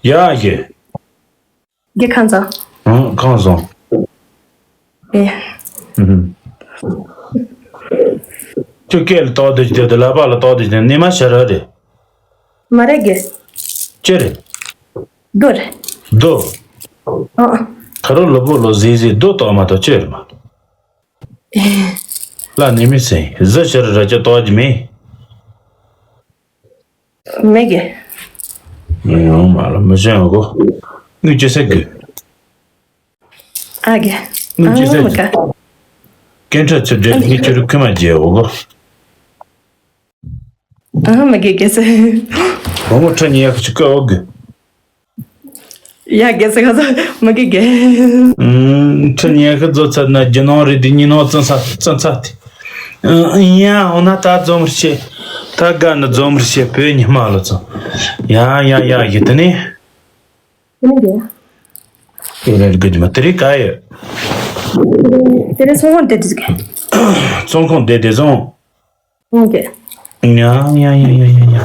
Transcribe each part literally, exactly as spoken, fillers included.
ཡ་ཞེས། རྒན་ཁམས་བཟང་། ཨང་ཁམས་བཟང་། ཨེ། ཨུ་ཧུམ། ཁྱོད་སྐད་ལ་བཏགས་དེ་ཞིག་དེ་དང་ལག་པ་ལ་བཏགས་དེ་ཞིག་དེ་ནི་མ་ཤ་ར་རེད། མ་རེད་རྒན། ཅི་རེད། རྡོ་རེད། རྡོ། ཨང་། ཁ་རོ་ལོ་པོ་ལོ་ཟེ་ཟེ་རྡོ་བཏགས་མ་གཏོགས་ཅི་རེད་མ། ལ་ནི་མི་སེ་ཟི་ཤ་ར་ར་ཅི་བཏགས་ཀྱི་མེད། མེད་གི། ཡོང་མ་ལ་མི་ཤེས་གོ། དངུལ་ཅི་ཟེར་དགོས། ཨ་གི། དངུལ་ཅི་ཟེར་ཨ་གི། སྐད་འཕྲོད་ཚུར་འདྲེན་ངས་ཁྱོད་རུ་ཁུ་མ་རྒྱལ་འོ་གོ། ཨ་མ་གི་གི་ཟེར། བུ་མོ་ཁྲི་ཉི་ཤུ་ཅིག་གི་འོ་གི། ཡ་གི་ཟེར་ག་ཟེར་མ་གི་གི། ཁྲི་ཉི་ཤུ་རྫོགས་ཚར་ན་རྒྱུ་ནོར་རེད་དེ་ཉིན་ནོར་བཙོང་ཚར་བཙོང་ཚར་དེ། ཡ་འོ་ན་ད་འཛོམས་རེ་བྱེད། ད་དགའ་ན་འཛོམས་རེ་བྱེད་བོད་ཉི་མ་ལོ་ཚོ། ཡ་ཡ་ཡ་ཡི་དེ་ནི། དེ་ནི་འདི། དེ་རེད་གི་མ་དེ་རེད་ག་ཡོད། དེ་རེད་ཚོང་ཁང་དེ་དེ་ཟིག་ཚོང་ཁང་དེ་དེ་བཟུང་། ཚོང་གི། ཡ་ཡ་ཡ་ཡ་ཡ་ཡ།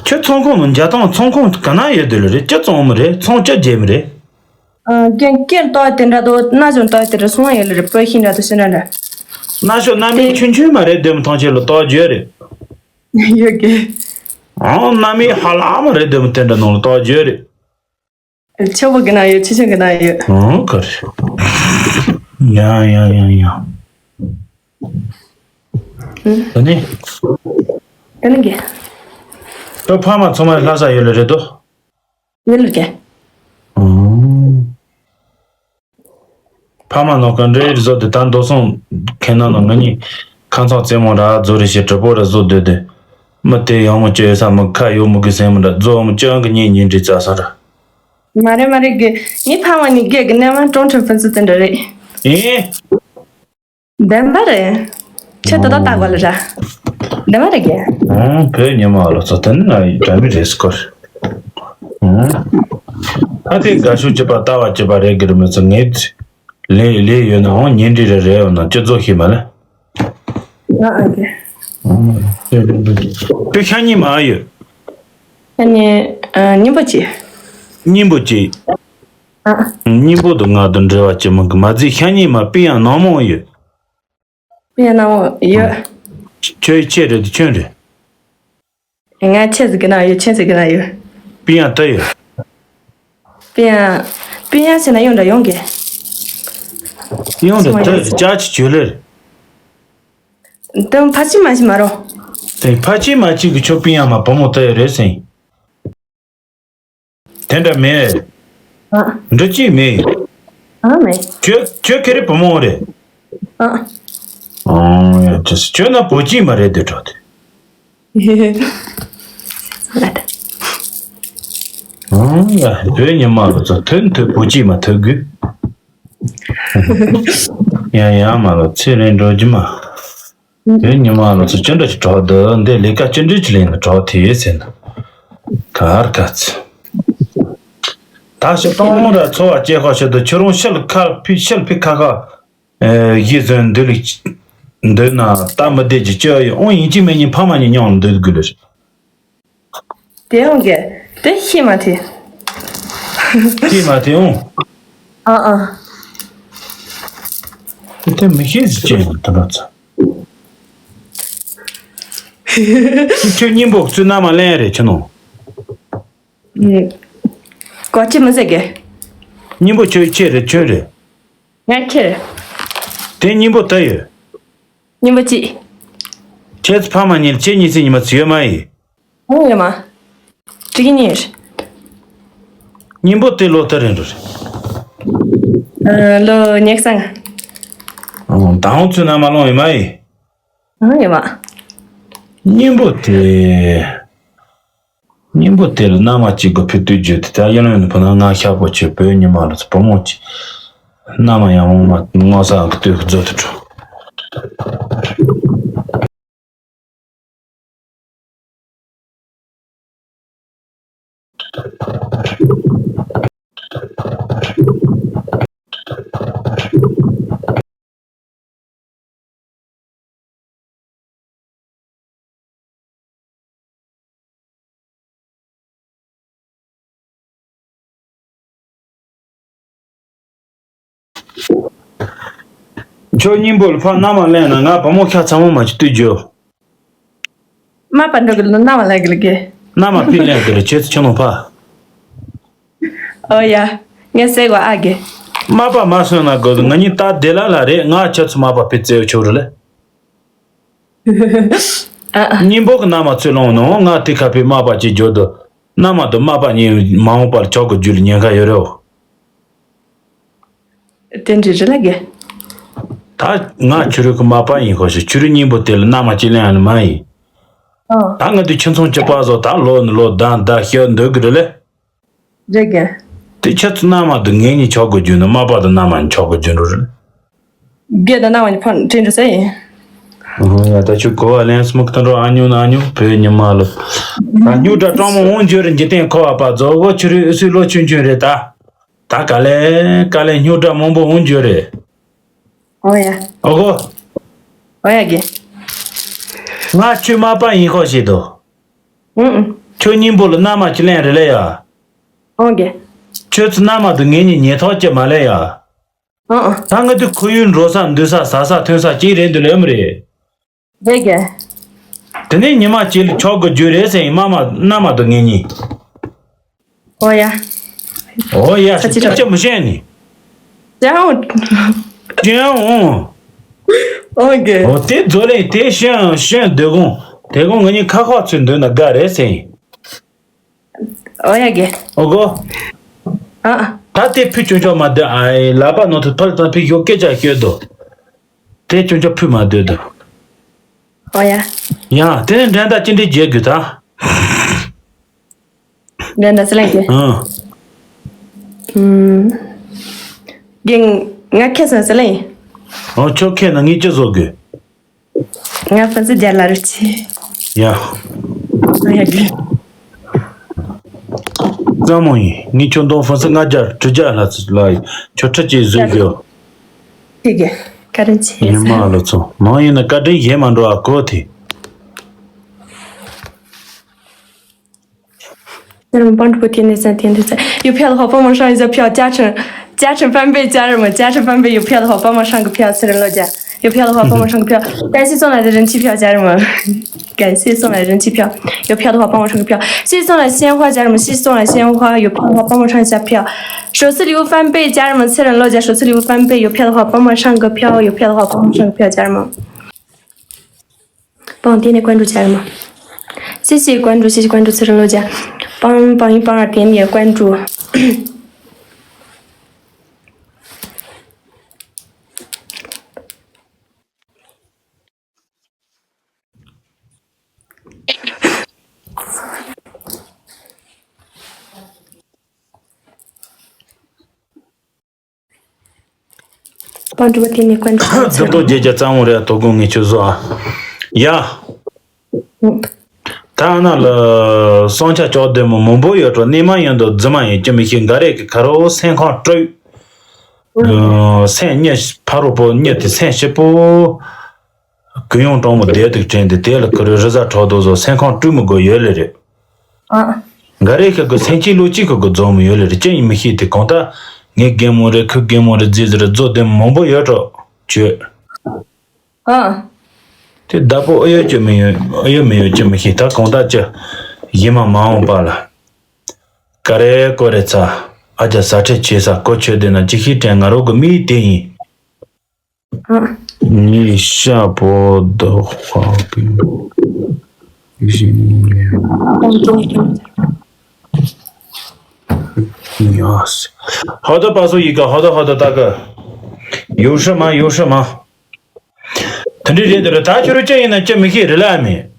ཁྱོད་ཚོང་ཁང་ནང་འཇའ་ཐང་ཚོང་ཁང་ག་ན་ཡོད་དེ་ལ་རེད་ཅི་བཙོང་མི་རེད་ཚོང་ཅི་རྒྱས་མི་རེད། ཨ་རྒན་རྒན་ཏོག་དེ་འདྲ་དོ་ན་ཅོན་ཏོག་དེ་འདྲ་སོང་ཡོད་ལ་རེད་བོད་ཤིང་འདྲ་དོ་ཤི་ན་འདྲ། ན་ཤོ་ན་མི་ཆུན་ཆུན་མ་རེད་དེ་མི་ཐང་ཆེ་ལ་ཏོག་བརྗོད་རེད། ཡོད་གི། ཨང་ན་མི་ཧ་ལ་མ་རེད་དེ་མི་དེ་འདྲ་ནང་ལ་ཏོག་བརྗོད་རེད། ཆེ་བོ་གི་ན་ཡོད་ཆེ་ཆུང་གི་ན་ཡོད། ཨང་ག་རེ། ཡ་ཡ་ཡ་ཡ། ཨང་། ད་ནི། ད་ནི་གི། ཁྱོད་ཕ་མ་ཚང་མ་ལྷ་ས་ཡོད་ལ་རེད་དོ། ཡོད་ལ་གི། ཨང་། ཕ་མ་ནོ་ག་འདྲའི་བཟོ་དེ་ད་མདོ་སོང་ཁེ་ན་ནོ་ང་གཉིས་ཁ་ཚང་རྩེ་མོ་ར་བཟོ་རེ་ཞེ་དྲི་པོ་ར་བཟོ་སྡོད་དེ། མི་དེ་ཡང་མོ་བཅོས་ས་མི་ཁ་ཡོད་མི་གི་སེམས་ར་བཟོ་མི་བཅོས་གི་གཉེན་ཉིན་འདྲི་རྩ་ས་ར། མ་རེད་མ་རེད་གི། ངའི་ཕ་མ་གཉིས་སྒེར་གི་གནས་མ་གྲོང་ཁྱེར་ཕུན་ཚོགས་དེ་འདྲ་རེད། ཨེ། བདེན་པ་རེད། ཁྱེད་ཏོ་ཏོ་ལྟ་དགོས་ལ་ར། བདེན་པ་རེད་གི། ཨང་བོད་ཉི་མ་ལོ་ཚོ་དེ་ནི་ང་ཡི་འདྲ་མི་རེད་སྐོར། ཨང་། ད་དེ་དགའ་ཤོས་སྐྱིད་པ་ལྟ་བ་སྐྱིད་པ་རེད་གི་རེད་མི་ཚོ་ངེད། ལས་ལས་ཡོད་ན་འོང་ཉིན་འདྲི་རེ་རེ་ཡོད་ན་སྤྱི་ཚོགས་ཤེས་མ་ལ། ང་ཨ་གི། དེ་ཤ་ཉི་མ་ཡོད། ཤ་ཉི་ཨ་སྙིང་པོ་ཅི། སྙིང་པོ་ཅི། ཨ། སྙིང་པོ་དང་ང་དང་འབྲེལ་བ་ཅི་མང་གི་མ་རྫི་ཤ་ཉི་མ་པི་ཡང་ནང་མོ་ཡོད། པི་ཡང་ནང་མོ་ཡོད། ཁྱོད་ཆེ་རེད་དེ་ཁྱོད་རེད། ང་ཆེ་ཟིག་གི་ན་ཡོད་ཆེ་ཟིག་གི་ན་ཡོད། པི་ཡང་ལྟ་ཡོད། པི་ཡང་། པི་ཡང་ཟེར་ན་ཡོང་འདྲ་ཡོང་གི། ཡོང་འདྲ་ལྟ་ཡོད་ཅག་ཅི་བྱོས་ལེར། དམ་ཕ་ཆི་མ་ཆི་མ་རོ། དེ་ཕ་ཆི་མ་ཆི་གི་ཆོ་པི་ཡང་མ་བུ་མོ་ལྟ་ཡོད་རེད་ཟེར། དེ་འདྲ་མེད། ཨ། འདྲ་ཅི་མེད། ཨ་མེད། ཁྱོད་ཁྱོད་ཁེ་རེ་བུ་མོ་རེད། ཨ། ཨང་ཡ་ཅི་ཁྱོད་ན་བུ་ཅི་མ་རེད་དེ་འགྲོ་དེ། ཨང་ཡ་བོད་ཉི་མ་ལོ་ཚོ་ཐོན་ཐོན་བུ་ཅི་མ་ཐོན་དགོས། ཡ་ཡ་མ་ལོ་ཚེ་རིང་འགྲོ་རྒྱུ་མ། དེ་ཉི་མ་ལོ་ཚོ་ཅི་འདྲ་ཞིག་གྲོགས་འདུག་འདི་ལས་ཀ་ཅི་འདྲ་ཅིག་ལས་ན་གྲོགས་དེ་ཟེར་ན། གར་ག་ཚི། ད་ཞིག་གཏོང་ར་འཚོ་བ་སྐྱེལ་ཁ་ཞིག་ཏུ་ཁྱོད་རང་ཤི་ལ་ཁ་ཕི་ཤི་ལ་ཕི་ཁ་ཁ། གཞི་བཟུང་འདུག་ལིག་འདུག་ན་ད་མི་བདེ་ཅི་ཅི་ཡོད་ཨང་ཡིན་གཅིག་མིན་གཉིས་ཕ་མ་གཉིས་མཉམ་འདུག་དགོས་ལ། དེ་ཡང་གི་དེ་ཤེས་མ་ཐེ། ཤེས་མ་ཐེ་འོང་། ཨ་ཨ། དེ་དེ་མི་ཤེས་ཟི་ཅན་ཡང་དེ་འདྲ་ཚ། ཁྱོད་སྙིང་པོ་བཙུན་ན་མ་ལེན་རེད་ཁྱོད་ནོ། གོ་ཅི་མི་ཟེར་གི། སྙིང་པོ་ཁྱོད་ཁྱེད་རེད་ཁྱོད་རེད། ང་ཁྱེད་རེད། དེ་སྙིང་པོ་ད་ཡོད། སྙིང་པོ་གཅིག་ཁྱེད་ཕ་མ་གཉིས་ཁྱེད་གཉིས་སེ་ཉི་མ་ཚུ་ཡོད་མ་ཡིན། ཨང་ཡོད་མ། གཅིག་གཉིས། སྙིང་པོ་དེ་ལོ་ལྟར་རིང་རུ་རེད། ལོ་ཉེག་སང་། ཨང་ད་ཧོང་ཚུ་ན་མ་ལོང་ཡོད་མ་ཡིན། ཨང་ཡོད་མ། སྙིང་པོ་དེ། སྙིང་པོ་དེ་ལ་མནའ་མ་གཅིག་གི་ཕུ་དུས་རྒྱུ་དེ་ད་ཡིན་ལ་ཡིན་ཕུ་ན་ང་ཤ་པོ་ཆེ་བོད་ཉི་མ་ལ་ཚོ་བུ་མོ་གཅིག་མནའ་མ་ཡང་འོང་མ་ངོ་ས་ཨང་གི་སྟོད་གི་རྫོ་དུ་འགྲོ། ཁྱོད་སྙིང་པོ་ལ་ཕར་མནའ་མ་ལེན་ན་ང་བུ་མོ་ཤ་ཚ་མོ་མ་ཅིག་ལྟོས་རྒྱུ། མ་པ་འགྲོ་གི་ལ་མནའ་མ་ལེན་གི་ལ་གི། མནའ་མ་ཕི་ལེན་གི་ལ་ཁྱེད་ཚོ་ཁྱོད་ནང་ཕ། ཨོ་ཡ། ངས་ཟེར་གོ་ཨ་གི། མ་པ་མ་སོན་ན་དགོས་ང་གཉིས་ད་དེ་ལ་ལ་རེད། ང་ཁྱེད་ཚོ་མ་པ་ཕི་བཙལ་བ་ཆོག་རེད་ལེ། ཨ་ཨ། སྙིང་པོ་གི་མནའ་མ་ཚུར་ལོང་ནོ་ང་དེ་ཁ་ཕི་མ་པ་ཅིག་འཇོག་དུ། མནའ་མ་དུ་མ་པ་གཉིས་མ་འོངས་པར་ཆོག་གི་རྒྱུ་ལ་ཉེན་ཁ་ཡོད་རེད། དེ་འདྲ་རེད་ལ་གི། ད་ང་ཁྱོད་རང་གི་མ་པ་ཡིན་ཁོ་ཞིག་ཁྱོད་རང་སྙིང་པོ་དེ་ལ་མནའ་མ་ཅིག་ལེན་ཡང་མ་ཡིན། ཨོ། ད་ང་དུས་ཁྱིམ་ཚང་གཅིག་པ་བཟོ་ད་ལོ་ནི་ལོ་ཟླ་ཟླ་ཤོད་འདོད་གི་རེད་ལེ། རེད་གི། དེ་ཁྱེད་ཚོ་མནའ་མ་དུ་ངེད་གཉིས་ཆོག་གི་རྒྱུ་ནི་མ་པ་དུ་མནའ་མ་ཆོག་གི་རྒྱུ་འགྲོ་རེད། རྒད་དང་མནའ་མ་གཉིས་ཕར་འདྲེན་འགྲོ་ས་ཡིན། ཨོ་ཡ་ད་ཁྱོད་གོ་བ་ལེན་སྨུག་ཐང་འགྲོ་ཨ་ཉུ་ན་ཨ་ཉུ་བོད་ཉི་མ་ལོ། ད་སྨྱུག་དྲ་སྤྲང་མོ་འོང་རྒྱུ་རེད་འཇིག་རྟེན་འཁོར་བ་པ་རྫོགས་སྒོ་ཆུ་རུད་ཨུ་སུའི་ལོ་ཆུན་ཆུན་རེད་ད། ད་ག་ལེ་ག་ལེ་སྨྱུག་དྲ་མང་པོ་འོང་རྒྱུ་རེད། ཨོ་ཡ། ཨོ་གོ། ཨོ་ཡ་གི། ང་ཁྱོད་མ་པ་ཡིན་ཁོ་ཞིག་དོ། ཨུ་ཨུ། ཁྱོད་སྙིང་པོ་ལ་མནའ་མ་ཅིག་ལེན་རེད་ལེ་ཡ། ཨོ་གི། ཁྱོད་ཚོ་མནའ་མ་དུ་ངེད་གཉིས་ཉེ་ཐོག་ཅི་མ་ལེ་ཡ། ཨོ་ཨོ། ད་ང་དུས་ཁོར་ཡུག་འགྲོ་ས་འདུག་ས་ཟ་ས་ཐོན་ས་གཅིག་རེད་འདུག་ལེ་ཨམ་རེད། རེད་གི། དེ་ནས་ཉི་མ་གཅིག་ལ་ཆོག་གི་རྒྱུ་རེད་ཟེར་ཡིན་མ་མ་མནའ་མ་དུ་ངེད་གཉིས། ཨོ་ཡ། ཨོ་ཡ་ཁ་ཅི་ཁ་ཅི་མི་ཤེས་ནི། ཅང་། ཅང་འོང་། ཨོ་གི། ཨོ་དེ་རྫོ་ལེ་དེ་ཤོན་ཤོན་དེ་གོང་དེ་གོང་ང་གཉིས་ཁ་ཁོག་ཚོས་འདོད་ན་དགའ་རེད་ཟེར་ཡིན། ཨོ་ཡ་གི། ཨོ་གོ། ཨ་ཨ། ད་དེ་ཕུ་ཆུང་ཆུང་མ་འདོད་ཨ་ཡི་ལག་པ་ནང་དུ་ཕར་དང་ཕི་ཡོ་སྐད་ཆ་ཤོད་དོ། དེ་ཆུང་ཆུང་ཕུ་མ་འདོད་དོ། ཨོ་ཡ། ཡང་དེ་ནས་འགྲན་ཟླ་ཅི་འདྲའི་རྒྱས་དགོས་ད། འགྲན་ཟླ་ཟེར་ལེ་གི། ཨང་། ཨུམ། གི་ང་ཁེ་སང་ཟེར་ལེ། ཨོ་ཁྱོད་ཁེ་ན་ངས་ཅི་བཟོ་དགོས། ང་ཕན་ཚུན་རྒྱ་ལ་རུ་ཆེ། ཡ། ང་ཡ་གི། ཙམ་མོ་ཡིན། ངས་ཁྱོད་དང་ཕན་ཚུན་ལྔ་བརྒྱ་དྲུག་བརྒྱ་ལྷག་ཙམ་ལ་ཡིན། ཁྱོད་ཁྲི་གཅིག་བཟོས་དགོས། ཁྱེད་ཀྱི་བཀའ་དྲིན་ཆེ། ཉི་མ་ལོ་ཚོ་མང་ཡིན་ན་བཀའ་དྲིན་གཞན་མ་འགྲོ་ཨ་གོ་དེ། ཚེ་རིང་པང་གྲུ་པོ་དེ་ནས་ཟན་དེ་འདི་ཚེ་ཡུ་ཕེ་ལ་ཧོ་པ་མ་ཧྲང་ཡི་ཟ་ཕྱོགས་བཅའ་ཁྲིམས་བཅའ་ཁྲིམས་པན་པའི་བཅའ་རི་མོ་བཅའ་ཁྲིམས་པན་པའི་ཡུ་ཕེ་ལ་ཧོ་པ་མ་ཧྲང་གི་ཕྱོགས་ཚེ་རིང་ལོ་བརྒྱ། ཡུ་ཕེ་ལ་ཧོ་པ་མ་ཧྲང་གི་ཕྱོགས་ཀན་སི་སོང་ལ་རིན་ཆི་ཕྱོགས་བཅའ་རི་མོ། ཀན་སི་སོང་ལ་རིན་ཆི་ཕྱོགས་ཡུ་ཕེ་ལ་ཧོ་པ་མ་ཧྲང་གི་ཕྱོགས་སི་སོང་ལ་ཤེན་ཧོ་བཅའ་རི་མོ་སི་སོང་ལ་ཤེན་ཧོ་ཡུ་ཕེ་ལ་ཧོ་པ་མ་ཧྲང་ཞབས་ཕྱོགས། ཧྲོ་སི་ལིའུ་པན་པའི་བཅའ་རི་མོ་ཚེ་རིང་ལོ་བརྒྱ་ཧྲོ་སི་ལིའུ་པན་པའི་ཡུ་ཕེ་ལ་ཧོ་པ་མ་ཧྲང་གི་ཕྱོགས་ཡུ་ཕེ་ལ་ཧོ་པ་མ་ཧྲང་གི་ཕྱོགས་བཅའ་རི་མོ། 帮我点点关注，家人们。谢谢关注，谢谢关注，刺身肉酱，帮帮一帮点点关注。帮主播点点关注。རྫི་མདོ་རྒྱལ་རྒྱལ་གཙང་བོ་རེད་དོ་དགོང་ངས་ཁྱོད་བཟོ་ཨ། ཡ། ད་ན་ལ་སོང་ཆ་ཅོག་བདེ་མོ་མང་པོ་ཡོད་འགྲོ་གནས་མ་ཡོང་དོ་རྫི་མ་ཡིན་གྱི་མི་ཤེས་འགའ་རེ་གི་ཁ་རོ་སེམས་ཁོང་སྤྲོད། སེམས་གཉིད་ཕ་རོ་པོ་གཉིད་དེ་སེམས་སྐྱིད་པོ། གུ་ཡངས་གྲོང་མོ་བདེ་སྡུག་དྲན་དེ་དེ་ལ་ཁུ་རུ་རི་ཟ་གྲོགས་དོ་བཟོ་སེམས་ཁོང་སྤྲོད་མི་དགོས་ཡོད་ལེ་རེད། ཨ། འགའ་རེ་ཁ་གི་སེམས་སྐྱིད་བློ་སྐྱིད་ཁ་གི་རྫོགས་མི་ཡོད་ལེ་རེ་ཅི་ཡིན་མི་ཤེས་དེ་གང་ལྟར་ངའི་རྒན་མོ་རེ་ཁུ་རྒན་མོ་རེ་རྫི་ཟེར་རྫོགས་དེ་མང་པོ་ཡོད་འགྲོ་ཁྱོད། ཨ། དེ་བདག་པོ་ཨ་ཡོད་ཀྱི་མི་ཡོད་ཨ་ཡོད་མི་ཡོད་ཀྱི་མི་ཤེས་ད་གང་ལྟར་ཅི། ཡིན་མ་མ་འོངས་པ་ལ། ཀ་རེ་ཀོ་རེ་ཚ། ཨ་ཅག་ཟ་ཁྲེལ་ཆེ་ས་ཀོ་ཆོད་དེ་ན་ཅི་ཤེས་དྲན་ང་རོ་གི་མིའི་དེ་ཡིན། ཨ། ཉི་ཤ་པོ་དོ་ཧ་གི་ཞིང་ཡོ་སི། ཧོ་དོ་པ་སོ་ཡི་ག་ཧོ་དོ་ཧོ་དོ་ད་ག་ཡོ་ཧྲི་མ་ཡོ་ཧྲི་མ། དེ་འདྲའི་རེད་དེ་རེད་ད་ཁྱོད་རུ་ཅི་ཡིན་ན་ཅི་མི་ཤེས་རེད་ལ་མེད།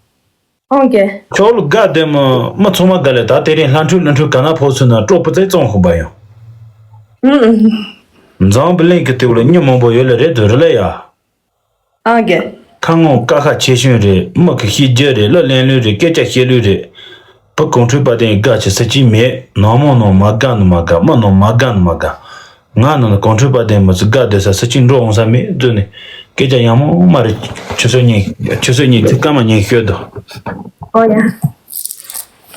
ཨང་ཀེ། ཁྱོད་ལ་དགའ་བདེ་མོ་མི་ཚང་མ་དགའ་ལེ་ད་དེ་རིང་ལྷ་འཕྲུལ་ལྷ་འཕྲུལ་ག་ན་ཕོག་ཚུན་ན་སྤྲོ་པོ་ཙེ་བཙོང་ཤོག་པ་ཡོང་། ཨུ་ཨུ། འཛམ་བུ་གླིང་གི་སྟེང་ལ་མྱི་མང་པོ་ཡོད་ལེ་རེད་དོ་རེད་ལེ་ཡ། ཨང་ཀེ། ཁ་ངོ་ཀ་ཁ་ཆེ་ཤོས་རེད་མི་གི་ཤེས་རྒྱུ་རེད་གླུ་ལེན་ལུས་རེད་སྐད་ཆ་བཤད་ལུས་རེད། བུ་གོང་ཁྲོས་པ་དེ་དགའ་ཆེ་ས་ཅི་མེད་ནང་མོ་ནང་མ་དགའ་ནི་མ་དགའ་མི་ནང་མ་དགའ་ནི་མ་དགའ། ང་ནང་ལ་གོང་ཁྲོས་པ་དེ་མི་ཚོ་དགའ་སྡོད་ས་སུ་གཅིག་འགྲོ་འོང་ས་མེད་བཟོས་ནས་སྐད་ཆ་ཡང་མོ་མ་རེད། ཆུ་ཚོད་གཉིས་ཆུ་ཚོད་གཉིས་ཚིག་སྐར་མ་གཉིས་ཤོད་དོ། ཨོ་ཡ།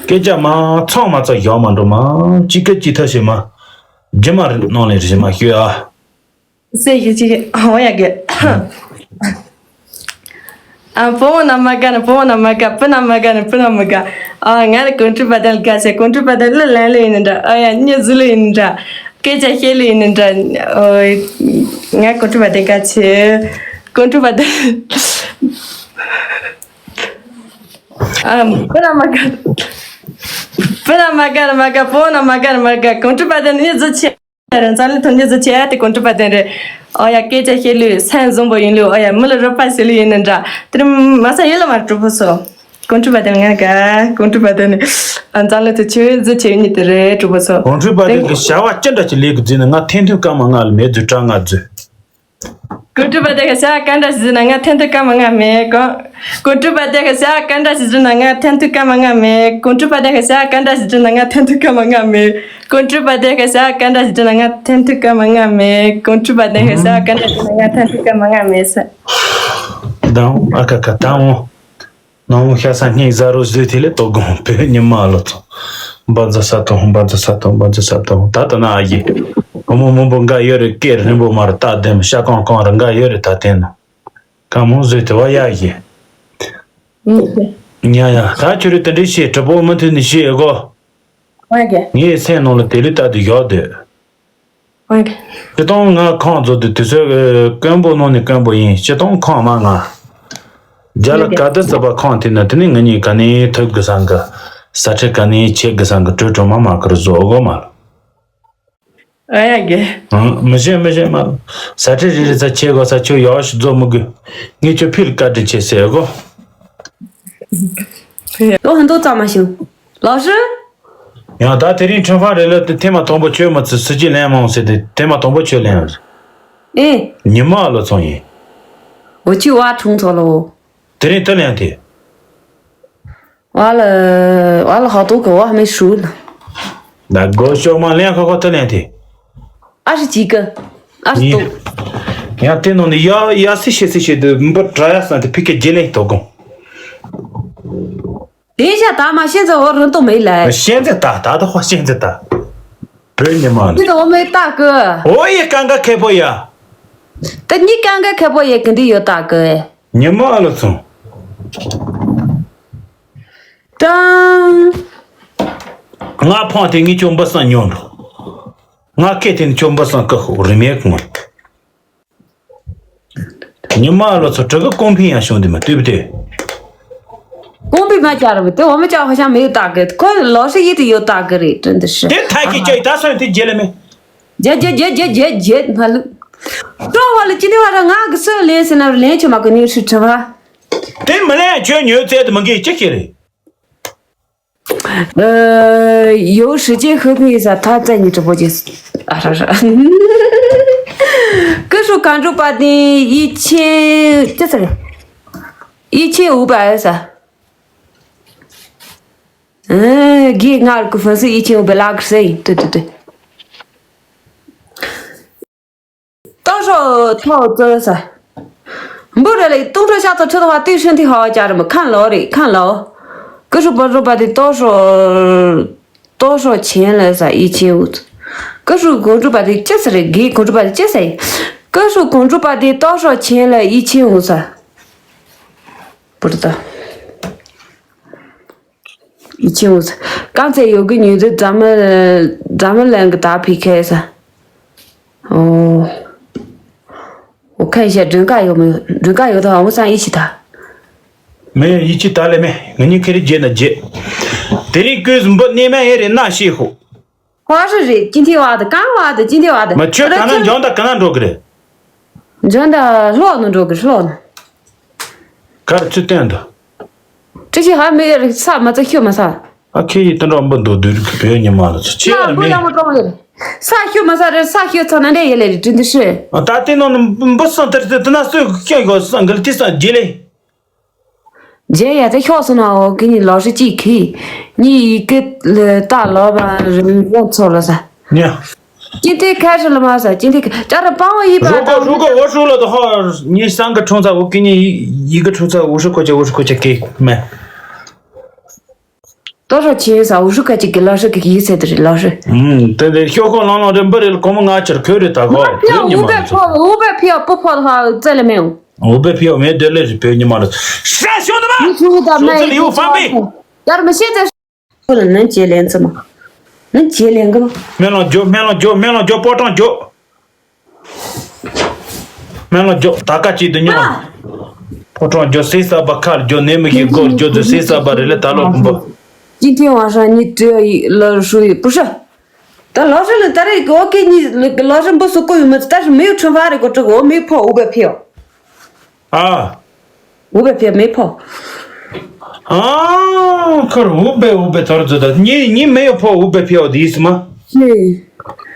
སྐད་ཆ་མ་ཚང་མ་ཚ་ཡག་མ་འགྲོ་མ་གཅིག་སྐད་གཅིག་ཐབས་ཤེས་མ་རྗེས་མ་རེད་ནང་ལས་རྗེས་མ་ཤོད་ཨ། སེ་ཡི་ཅིག་ཨོ་ཡ་གི། ཨ། བུ་མོ་ན་མ་དགའ་ན་བུ་མོ་ན་མ་དགའ། སྤུན་ན་མ་དགའ་ན་སྤུན་ན་མ་དགའ། ཨ། ང་ལ་གོང་དྲུག་པ་དེ་ལ་དགའ་ཆེ། གོང་དྲུག་པ་དེ་གླུ་ལེན་ལེ་ཡིན་ན་འདྲ། ཨ་ཡ། སྙན་ཞུ་ལེ་ཡིན་ན་འདྲ། སྐད་ཆ་བཤད་ལེ་ཡིན་ན་འདྲ། ཨོ། ང་གོང་དྲུག་པ་དེ་དགའ་ཆེ། གོང་དྲུག་པ་དེ། ཨ། སྤུན་ན་མ་དགའ། སྤུན་ན་མ་དགའ་ན་མ་དགའ། བུ་མོ་ན་མ་དགའ་ན་མ་དགའ། གོང་དྲུག་པ་དེ་ནི་གཟི་ཆེ། རང་ཚང་ལ་ཐོན་རྒྱུ་ཟེར་བྱས་ཏེ་གོང་དྲུག་པ་དེ་རེད། ཨོ་ཡ། སྐད་ཆ་བཤད་ལུས་སེམས་བཟང་པོ་ཡིན་ལུས། ཨོ་ཡ། མི་ལ་རོགས་པ་བྱེད་ལུས་ཡིན་ན་འདྲ། དེ་རིང་མ་ས་ཡིན་ལ་མ་གྲོགས་པོ་ཚོ། གོང་དྲུག་པ་དེ་ང་དགའ། གོང་དྲུག་པ་དེ་ནི་ཨ་ཚང་ལ་ཐོན་ཆུང་ཟེར་བྱས་ཡིན་ནི་དེ་རེད། གྲོགས་པོ་ཚོ། གོང་དྲུག་པ་དེ་གི་བྱ་བ་ཅི་འདྲ་ཅིག་ལས་གི་རྫུན་ན། ང་ཐན་ཐུན་སྐར་མ་ལྔ་ལ་མེད་རྫུན་དྲ་ང་རྫུན། གོང་དྲུག་པ་དེ་གི་བྱ་བ་ག་འདྲ་ཞིག་ཟེར་ན། ང་ཐན་ཐུན་སྐར་མ་ལྔ་མེད་གོ། གོང་དྲུག་པ་དེ་གི་བྱ་བ་ག་འདྲ་ཞིག་ཟེར་ན། ང་ཐན་ཐུན་སྐར་མ་ལྔ་མེད། གོང་དྲུག་པ་དེ་གི་བྱ་བ་ག་འདྲ་ཞིག་ཟེར་ན། ང་ཐན་ཐུན་སྐར་མ་ལྔ་མེད། གོང་དྲུག་པ་དེ་གི་བྱ་བ་ག་འདྲ་ཞིག་ཟེར་ན། ང་ཐན་ཐུན་སྐར་མ་ལྔ་མེད། གོང་དྲུག་པ་དེ་གི་བྱ་བ་ག་འདྲ་ཞིག་ཟེར་ན། ང་ཐན་ཐུན་སྐར་མ་ལྔ་མེད་ཟེར། དང་ཨ་ཁ་ཁ་དང་། ནང་ཤ་ས་སྙིང་གཟའ་རོ་བཟོས་དེ་ལས་ལྟོ་སྒོང་བོད་ཉི་མ་ལོ་ཚོ། འབའ་ཛ་ས་དོ་འབའ་ཛ་ས་དོ་འབའ་ཛ་ས་དོ། ད་ལྟ་ན་ཨ་ཡེ། བུ་མོ་མང་པོ་འགའ་ཡོད་རེད། སྐད་རིང་པོ་མ་རེད། སྟག་ལྡེམ་ཤ་ཀང་ཀང་རེད། འགའ་ཡོད་རེད། ད་བསྟན་ན་གང་མང་བཟོས་དེ་བ་ཡ་ཡེ། ཉ་ཡ་ད་ཁྱོད་རེད། དེ་འདྲའི་ཤེས་གྲུབ་པོ་མུ་མཐུད་ནས་ཤེས་ཨེ་གོ། ངའི་སེམས་ནང་ལ་དེ་ལས་ལྟ་དུ་ཡོད་དེ། སྤྱི་བཏང་ང་ཁོང་ཚོ་དེ་དུས་ཚོད་དཀོན་པོ་ནང་ནས་དཀོན་པོ་ཡིན། སྤྱི་བཏང་ཁོང་མ་ང་རྒྱ་ལ་ག་དུས་ཟ་བ་ཁོང་དེ་ན་དེ་ནས་ང་གཉིས་ག་ནས་ཐུག་དགོས་སང་གི། ས་ཁྲི་ག་ནས་ཆས་དགོས་སང་གི་གྲོས་གྲོས་མ་མ་ཀར་བཟོ་དགོས་མ་ལ། ཨ་ཡ་གི། མི་ཤེས་མི་ཤེས་མ་ལ། ས་ཁྲི་རེ་རེ་ས་ཆས་དགོས་ས་ཆོས་ཡག་ཞིག་བཟོ་མི་དགོས། ངས་ཁྱོད་ཕུལ་བཀའ་དྲིན་ཆེ་ཟེར་གོ། ལོ་ཧན་ཏོ་ཙམ་མ་ཞུ། ལགས་སོ། ཡང་ད་དེ་རིང་ཁྲིམས་ཧྥང་རེ་ལ་དེ་ཐེངས་མ་དང་པོ་ཁྱོད་མ་ཚུད་སྲིད་ཇུས་ལེན་མང་ཟེར་ཏེ་ཐེངས་མ་དང་པོ་ཁྱོད་ལེན་ཡོད། ཨེ། ཉི་མ་ལོ་ཚང་ཡིན། འོ་ཅི་བ་ཁྲུང་ཚོ་ལོ། དེ་རིང་ཏི་ལེན་དེ། བ་ལ་བ་ལ་ཧ་ཏོ་གི་བ་མེ་ཧྲུ་ལ། ད་སྒོ་ཤོག་མ་ལེན་ཁ་ཁོ་ཏི་ལེན་དེ། ཨ་ཧྲི་ཅི་གི། ཨ་ཧྲི་ཏོ། ཡང་དེ་ནང་ནས་ཡ་ཡ་སི་ཤེ་སི་ཤེ་དུ་འབུ་དྲ་ཡ་སང་དུ་ཕི་ཀ་རྗེ་ལེན་ཏོ་གོང་། དེ་ཤ་ད་མ་ཤེས་ཚེ་འོ་རུང་ཏོ་མེད་ལ། ཤེས་ཚེ་ད་ད་ད་ཧོ་ཤེས་ཚེ་ད། བོད་ཉི་མ་ནི། འདི་ད་འོ་མེད་ད་གི། འོ་ཡི་ཀང་ཀ་ཁེ་པོ་ཡ། ད་ནི་ཀང་ཀ་ཁེ་པོ་ཡ་གི་འདི་ཡོད་ད་གི། ཉི་མ་ལ་ཚོང་། ཀྲང་། ང་ཕང་དེ་ངི་ཆོ་འབུ་སང་ཉོ་འགྲོ། ང་ཁེ་དེ་ནི་ཆོ་འབུ་སང་ཀ་ཧོ་རི་མེ་ཀུང་། ཉི་མ་ལོ་ཚོ་དྲུག་གི་ཀོང་ཕི་ཡང་བྱུང་དེ་མ་ལྟོས་པ་དེ། ཀོང་ཕི་མ་བྱ་ར་བ་དེ་འོ་མ་ཅག་ཧ་ཤང་མི་ཡོད་ད་གི། ཁོ་ལོ་ཧྲི་ཡི་དེ་ཡོད་ད་གི་རེད་དྲན་དེ་ཧྲི། དེ་ཐ་ཁི་ཅོ་ཡི་ད་སོང་དེ་རྗེ་ལེ་མེ། རྗེ་རྗེ་རྗེ་རྗེ་རྗེ་རྗེ་མ་ལུ། ཀྲོ་བ་ལ་ཅི་ནི་བ་ར་ང་གི་སུ་ལེན་ཟེར་ན་ལེན་ཆོ་མ་གི་ནི་ཧྲི་ཁྲི་བ། དེ་མི་ལེན་ཁྱོད་ཉོས་ཚད་དུ་མི་འགས་ཅི་ཁྱེར་རེད། 有时间和平一下，他在你直播间。啊，是是。歌手感觉把你一千，这是一千五百啥？嗯，给俺个粉丝一千五百拉个谁？对对对。 ཏོག་ཧྲོ་ཐོག་བཙོས་ས། འབུ་ར་ལེ་ཏོག་ཧྲོ་ཤ་ཚ་ཁྲི་ཐོག་བ་ཏི་ཧྲན་ཏི་ཧ་བ་ཅ་ར་མ་ཁན་ལོ་རེ་ཁན་ལོ། ཀི་ཧྲུ་པ་ཧྲུ་པ་ཏི་ཏོག་ཧྲོ། ཏོག་ཧྲོ་ཆེན་ལ་ས་ཡི་ཆེན་འུ་ཚ། ཀི་ཧྲུ་གོང་ཧྲུ་པ་ཏི་ཅི་ས་རེ་གི་གོང་ཧྲུ་པ་ཏི་ཅི་ས་ཡི། ཀི་ཧྲུ་གོང་ཧྲུ་པ་ཏི་ཏོག་ཧྲོ་ཆེན་ལ་ཡི་ཆེན་འུ་ཚ། པུ་ར་ཏ། ཡི་ཆེན་འུ་ཚ། རྐང་རྩེད་ཡོད་གི་ཉོས་དུས་འཛམ་འཛམ་གླིང་གི་ད་ཕི་ཁེ་ས། ཨོ། 我看一下，人家有没有？人家有的话，我们仨一起打。没有，一起打了没？我们可以接着接。དེ་རིང་ཀོས་འབུ་གནས་མ་ཡེ་རེ་ན་ཤེས་ཧོ། 花是谁？今天挖的，刚挖的，今天挖的。 མ་ཁྱོད་ག་ན་འཇོན་ད་ག་ན་འགྲོ་གི་རེད། འཇོན་ད་ལྷོ་ནས་འགྲོ་གི་ལྷོ་ནས། གར་ཚུད་བསྟན་ད། 这些还没有啥嘛，这血嘛啥。 ཨ་ཁེ་ཡི་དུ་འགྲོ་འབུ་འདུག་དུས་རིག་བོད་ཉི་མ་ལ་ཚོ་ཅི་ཡང་མེད། 那不要么装的。啥血嘛啥的，啥血操难的也来的，真的是。 ཨ་ད་དེ་ནང་ནས་འབུ་སང་དེར་དེ་དེ་ན་སུ་ཁྱོད་གོ་སང་གལ་ཏི་སང་རྗེ་ལེ། རྗེ་ཡ་དེ་ཤོག་སོང་ན་འོ་གི་ནི་ལོ་ཧྲི་ཅིག་གི། ནི་ཡི་གེ་ལ་ད་ལོ་བ་རིམ་བོ་ཚོ་ལ་ས། ཉ། ཅི་ཏི་ཁ་ཧྲི་ལ་མ་ས་ཅི་ཏི་ཁ་ཅ་ར་པང་བ་ཡི་པ། 如果如果我输了的话，你三个冲菜，我给你一一个冲菜，五十块钱，五十块钱给没？ ཨ་ 多少钱啥？五十块钱给老师给一次的，老师。嗯，对对，小可朗朗这不是我们俺吃口的大哥，不要你妈的。五百票，五百票不跑的话，再来没有。五百票没得了是不要你妈的。啥兄弟们？你听我的，手机里有翻倍。要是现在说了，能接连子吗？能接连个吗？没了就没了就没了就保证就。 སྨན་བླ་མཆོག་ད་ཀ་ཅིག་ཏུ་སྙོམས། ཕོ་བྲང་རྒྱུ་སྲས་གསར་པ་ཁར་རྒྱུ་ནད་མུག་གི་སྒོར་རྒྱུ་དུ་སྲས་གསར་པ་རེ་ལས་ད་ལོ་ཀུན་པོ། 今天晚上你只要一老师也不是，但老师了，但是我给你那个老师不是够有没有？但是没有惩罚的，我这个我没有破五百票。啊。 五百票没破。啊，可是五百，五百多少的？你，你没有破五百票的意思吗？是。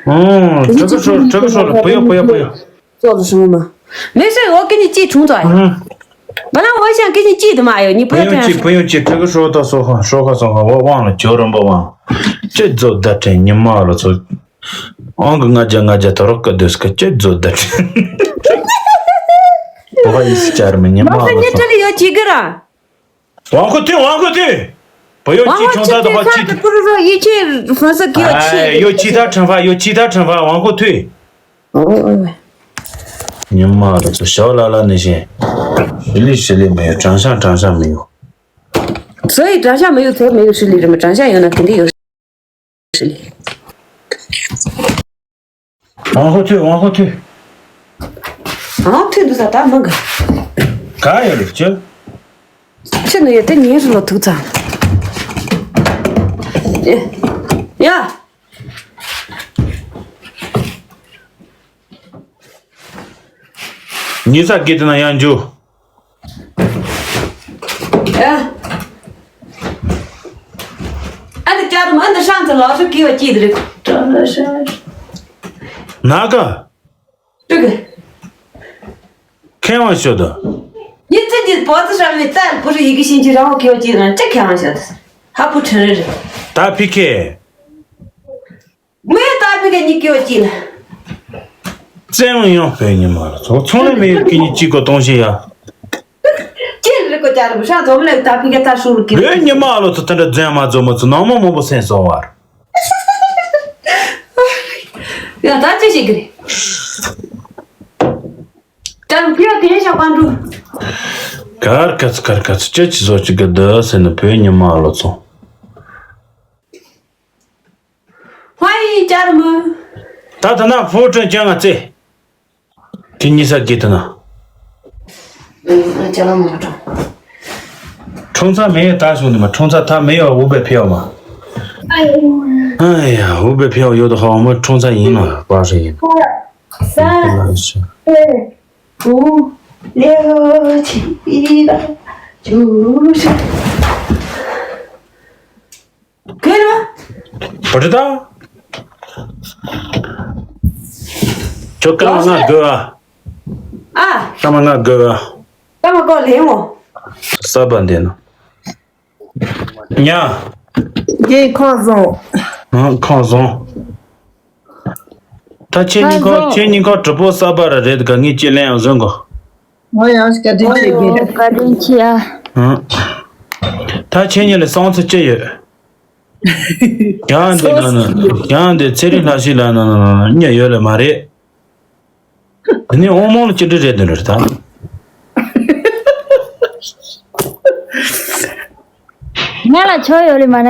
哦，这个说，这个说了，不要，不要，不要。做了什么吗？没事，我给你寄重转。嗯。本来我想给你寄的嘛，哎呦，你不要这样说。不用寄，不用寄，这个说到说话，说话，说话，我忘了，叫人不忘了。这做的真你妈了，做。 ཨང་གི་ང་རྒྱལ་ང་རྒྱལ་ད་རོགས་ཀ་སྡོད་སྐད་ཅེས་བཟོ་ལྡན། བོ་ཧ་ཡིས་སུ་བཅར་མི་ཉི་མ་མ་ཟད་ལོ་ཉི་ཚོ། ཁྲི་ལ་ཡོད་ཅི་གི་ར། ཝང་ཁོ་ཐུ་ཝང་ཁོ་ཐུ། བོ་ཡོད་ཅི་ཆུང་ས་དོ་ཧ་ཅི། 不是说一切粉丝给我气的。 ཡོད་ཅི་ཐ་ཁྲང་ཧྥ་ཡོད་ཅི་ཐ་ཁྲང་ཧྥ་ཝང་ཁོ་ཐུ། ཉི་མ་ལོ་ཚོ་ཞའོ་ལ་ལ་ནི་ཞེ། ཧྲི་ལི་ཧྲི་ལི་མི་ཡོད། དྲང་བཞག་དྲང་བཞག་མི་ཡོད། 所以长相没有错，没有势力，什么长相有呢，肯定有势力。 ཝང་ཧོ་ཐུ། ཝང་ཧོ་ཐུ། ཨང་ཐུ་འདུག་ས་ད་མང་གི། ག་ཡོད་རེད་ཅི། ཕྱི་ནས་ཡོད་དེ་ཉིན་རེ་ལོ་ཐུག་ཚང་། ཡ། ཉི་ས་གི་དེ་ན་ཡང་འཇུ། ཨ། ཨ་ནི་ཀྱ་རུ་མ་འདི་ཧྲང་ཙི་ལོ་ཧྲི་ཀི་བ་ཀྱི་དི་རི། ཀྲ་ལ་ཧྲ། ན་ག། ཀྲི་གི། ཁེ་ཝང་ཤོད་དོ། ཡི་ཙི་ཀྱི་པོ་ཙི་ཧྲ་མི་ཙལ་པུ་ཧྲི་ཡི་གི་ཤིན་ཅི་རང་བ་ཀི་བ་ཀྱི་དི་རི་ཀྲི་ཁེ་ཝང་ཤོད་དོ། ཧ་པུ་ཁྲི་རི་རི། ད་ཕི་ཁེ། མེ་ཏཱ་ཕི་ཀ་ཉི་ཀི་ཡོ་ཅི་ལ། བཙན་ཡང་བོད་ཉི་མ་ལ་ཚོ་ཚོང་ལས་མེ་ཡོད་ཀི་ཉི་ཅི་གོ་གཏོང་ཤེས་ཡ། ཅི་ལི་ཀོ་ཅ་རུ་ཤ་ཛོམ་ལེ་ཏཱ་ཕི་ཀ་ཏཱ་ཧྲུ་རུ་ཀི། བོད་ཉི་མ་ལ་ཚོ་ད་འདྲ་བཙན་མ་ཛོམ་མ་ཚོ་ནང་མ་མང་པོ་སེམས་སོང་བར། ཡ་ད་ཅི་ཞིག་གི་རེད། ཅ་རུ་ཕི་ཡ་དེ་ཤ་པན་ཀྲུ། གར་ཀ་ཚ་གར་ཀ་ཚ་ཅི་ཅི་བཟོ་ཅི་གི་འདི་ཟེར་ན་བོད་ཉི་མ་ལ་ཚོ། ཧ་ཡི་ཅར་མོ། ད་ད་ན་ཧྥུ་ཁྲོན་ཅང་ང་ཙེ། དེ་གཉིས་ས་གི་ད་ན། ཅ་ལ་མོ་ཁྲོ། ཁྲོང་ཚ་མེ་ཡོད་ད་ཤོང་དུ་མ་ཁྲོང་ཚ་ཐ་མེ་ཡོད་འུ་བེ་ཕེ་ཡོད་མ། ཨ་ཡ་འུ་བེ་ཕེ་ཡོད་ཡོད་དོ་ཧ་མོ་ཁྲོང་ཚ་ཡིན་ནོ་བ་ཧྲ་ཡིན། ས། ཨུ། ལེ་ཧོ་ཆི་ལ་ཅུ་ཤ། གོས་ལ། བ་དྲི་ད། ཁྱོད་སྐར་མ་ལྔ་དགོས་ཨ། ཨ། སྐར་མ་ལྔ་དགོས་ཨ། སྐར་མ་ལྔ་ལེན་འོ། ས་བ་འདི་ན། ཉ། རྒན་ཁོང་བཟང་། ཨ་ཁོང་བཟང་། ད་ཁྱེད་གཉིས་ཁོ་ཁོང་བཟང་། ཁྱེད་གཉིས་ཁོ་གྲུ་པོ་གསར་པ་ར་རེད་ག་ངས་ཅི་ལན་ཡང་བཟོན་གོ། ང་ཡང་བཀའ་དྲིན་ཆེ་གི། བཀའ་དྲིན་ཆེ་ཨ། ཨ། ད་ཁྱེད་གཉིས་ལ་སོང་ཚེ་ཅི་ཡོད། ཡང་འདི་ལ་ན་ཡང་འདི་ཚེ་རིང་ལྷ་ཤི་ལ་ན་ན་ན་ཉ་ཡོད་ལ་མ་རེད། དེ་ནས་དབང་མོ་ལ་ཅི་འདྲ་རེད་འདི་འདྲ་ད། ང་ལ་ཆོ་ཡོད་ལེ་མ་ནས།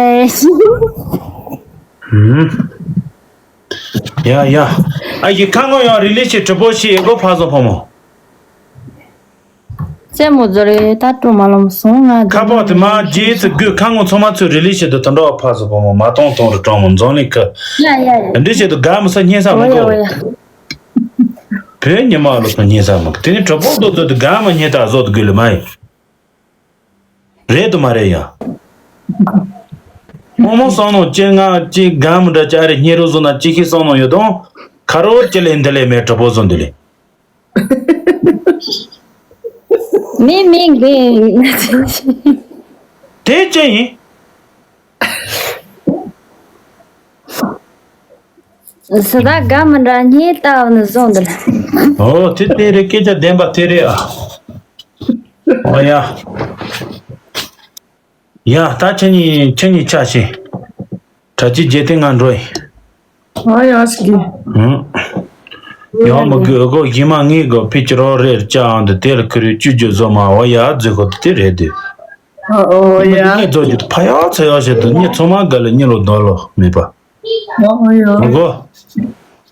ཧུམ། ཡ་ཡ། ཨ་ཡི་ཁ་ངོ་ཡང་རི་ལི་ཤི་གྲི་པོ་ཤི་ཡེ་གོ་ཕ་བཟོ་ཕོ་མོ། རྩེད་མོ་རྫོ་རེ་ད་སྤྲོ་མ་ལོང་སོང་ང་། ཁ་པོ་དེ་མ་རྗེས་སུ་དགོས་ཁ་ངོ་ཚང་མ་ཚུར་རི་ལི་ཤི་དུ་དུ་འགྲོ་བ་ཕ་བཟོ་ཕོ་མོ་མ་གཏོང་གཏོང་རུ་གྲོང་མོ་འཛོམས་ལི་ཁ། ཡ་ཡ་ཡ། འདི་ཤི་དུ་དགའ་མི་ས་སྙན་ས་མི་འོ་ཡ་འོ་གོ། ཡ། བོད་ཉི་མ་ལོ་ཚོ་སྙན་ས་མི་དེ་ནི་གྲི་པོ་དོ་དོ་དུ་དགའ་མི་སྙན་ད་བཟོ་དུ་དགོས་ལི་མ་ཡིན། རེད་དུ་མ་རེད་ཡ། ཨོ་མོ་སང་ནོ་ཅི་ང་ཅི་གང་མི་འདྲ་ཅི་ཨ་རེ་སྙེ་རུ་བཟོ་ན་ཅི་ཤི་སང་ནོ་ཡོད་དོ། ཁ་རོ་ཅི་ལེ་འདི་ལེ་མེ་གྲི་པོ་བཟོ་འདི་ལེ། མི་མི་གི། དེ་ཅི་ཡིན། སི་ད་ག་མི་འདྲ་སྙེ་ལྟ་བ་ནི་བཟོ་འདི་ལེ། ཨོ་དེ་དེ་རེད་སྐད་ཆ་བདེན་པ་དེ་རེད་ཨ། ཨོ་ཡ། ཡ། ད་ཁྱེད་གཉིས་ཁྱེད་གཉིས་ཆ་ཤེས། གྲྭ་ཆས་བརྗེ་སྟེ་ང་འགྲོ་ཡིན། ཨ་ཡ་ཤི་གི། ཧུམ། ཡང་མི་དགོས་གོ། གཞི་མ་ངའི་གོ་ཕི་ཅི་རོ་རེར་ཅའང་འདི་དེ་ལ་ཁུ་རུ་བཅུ་བརྒྱུད་བཟོ་མ་འོ་ཡ་རྫུས་གོ་དེ་རེད་དུས། ཨ་ཨོ་ཡ། ངས་རྫོགས་རྒྱུ་ཕ་ཡག་ཚོ་ཡག་བྱེད་དུ་ངས་ཚང་མ་དགའ་ལ་གཉིད་ལོག་འདོད་ལོ་མེད་པ། ཨ་ཨོ་ཡ། མི་གོ།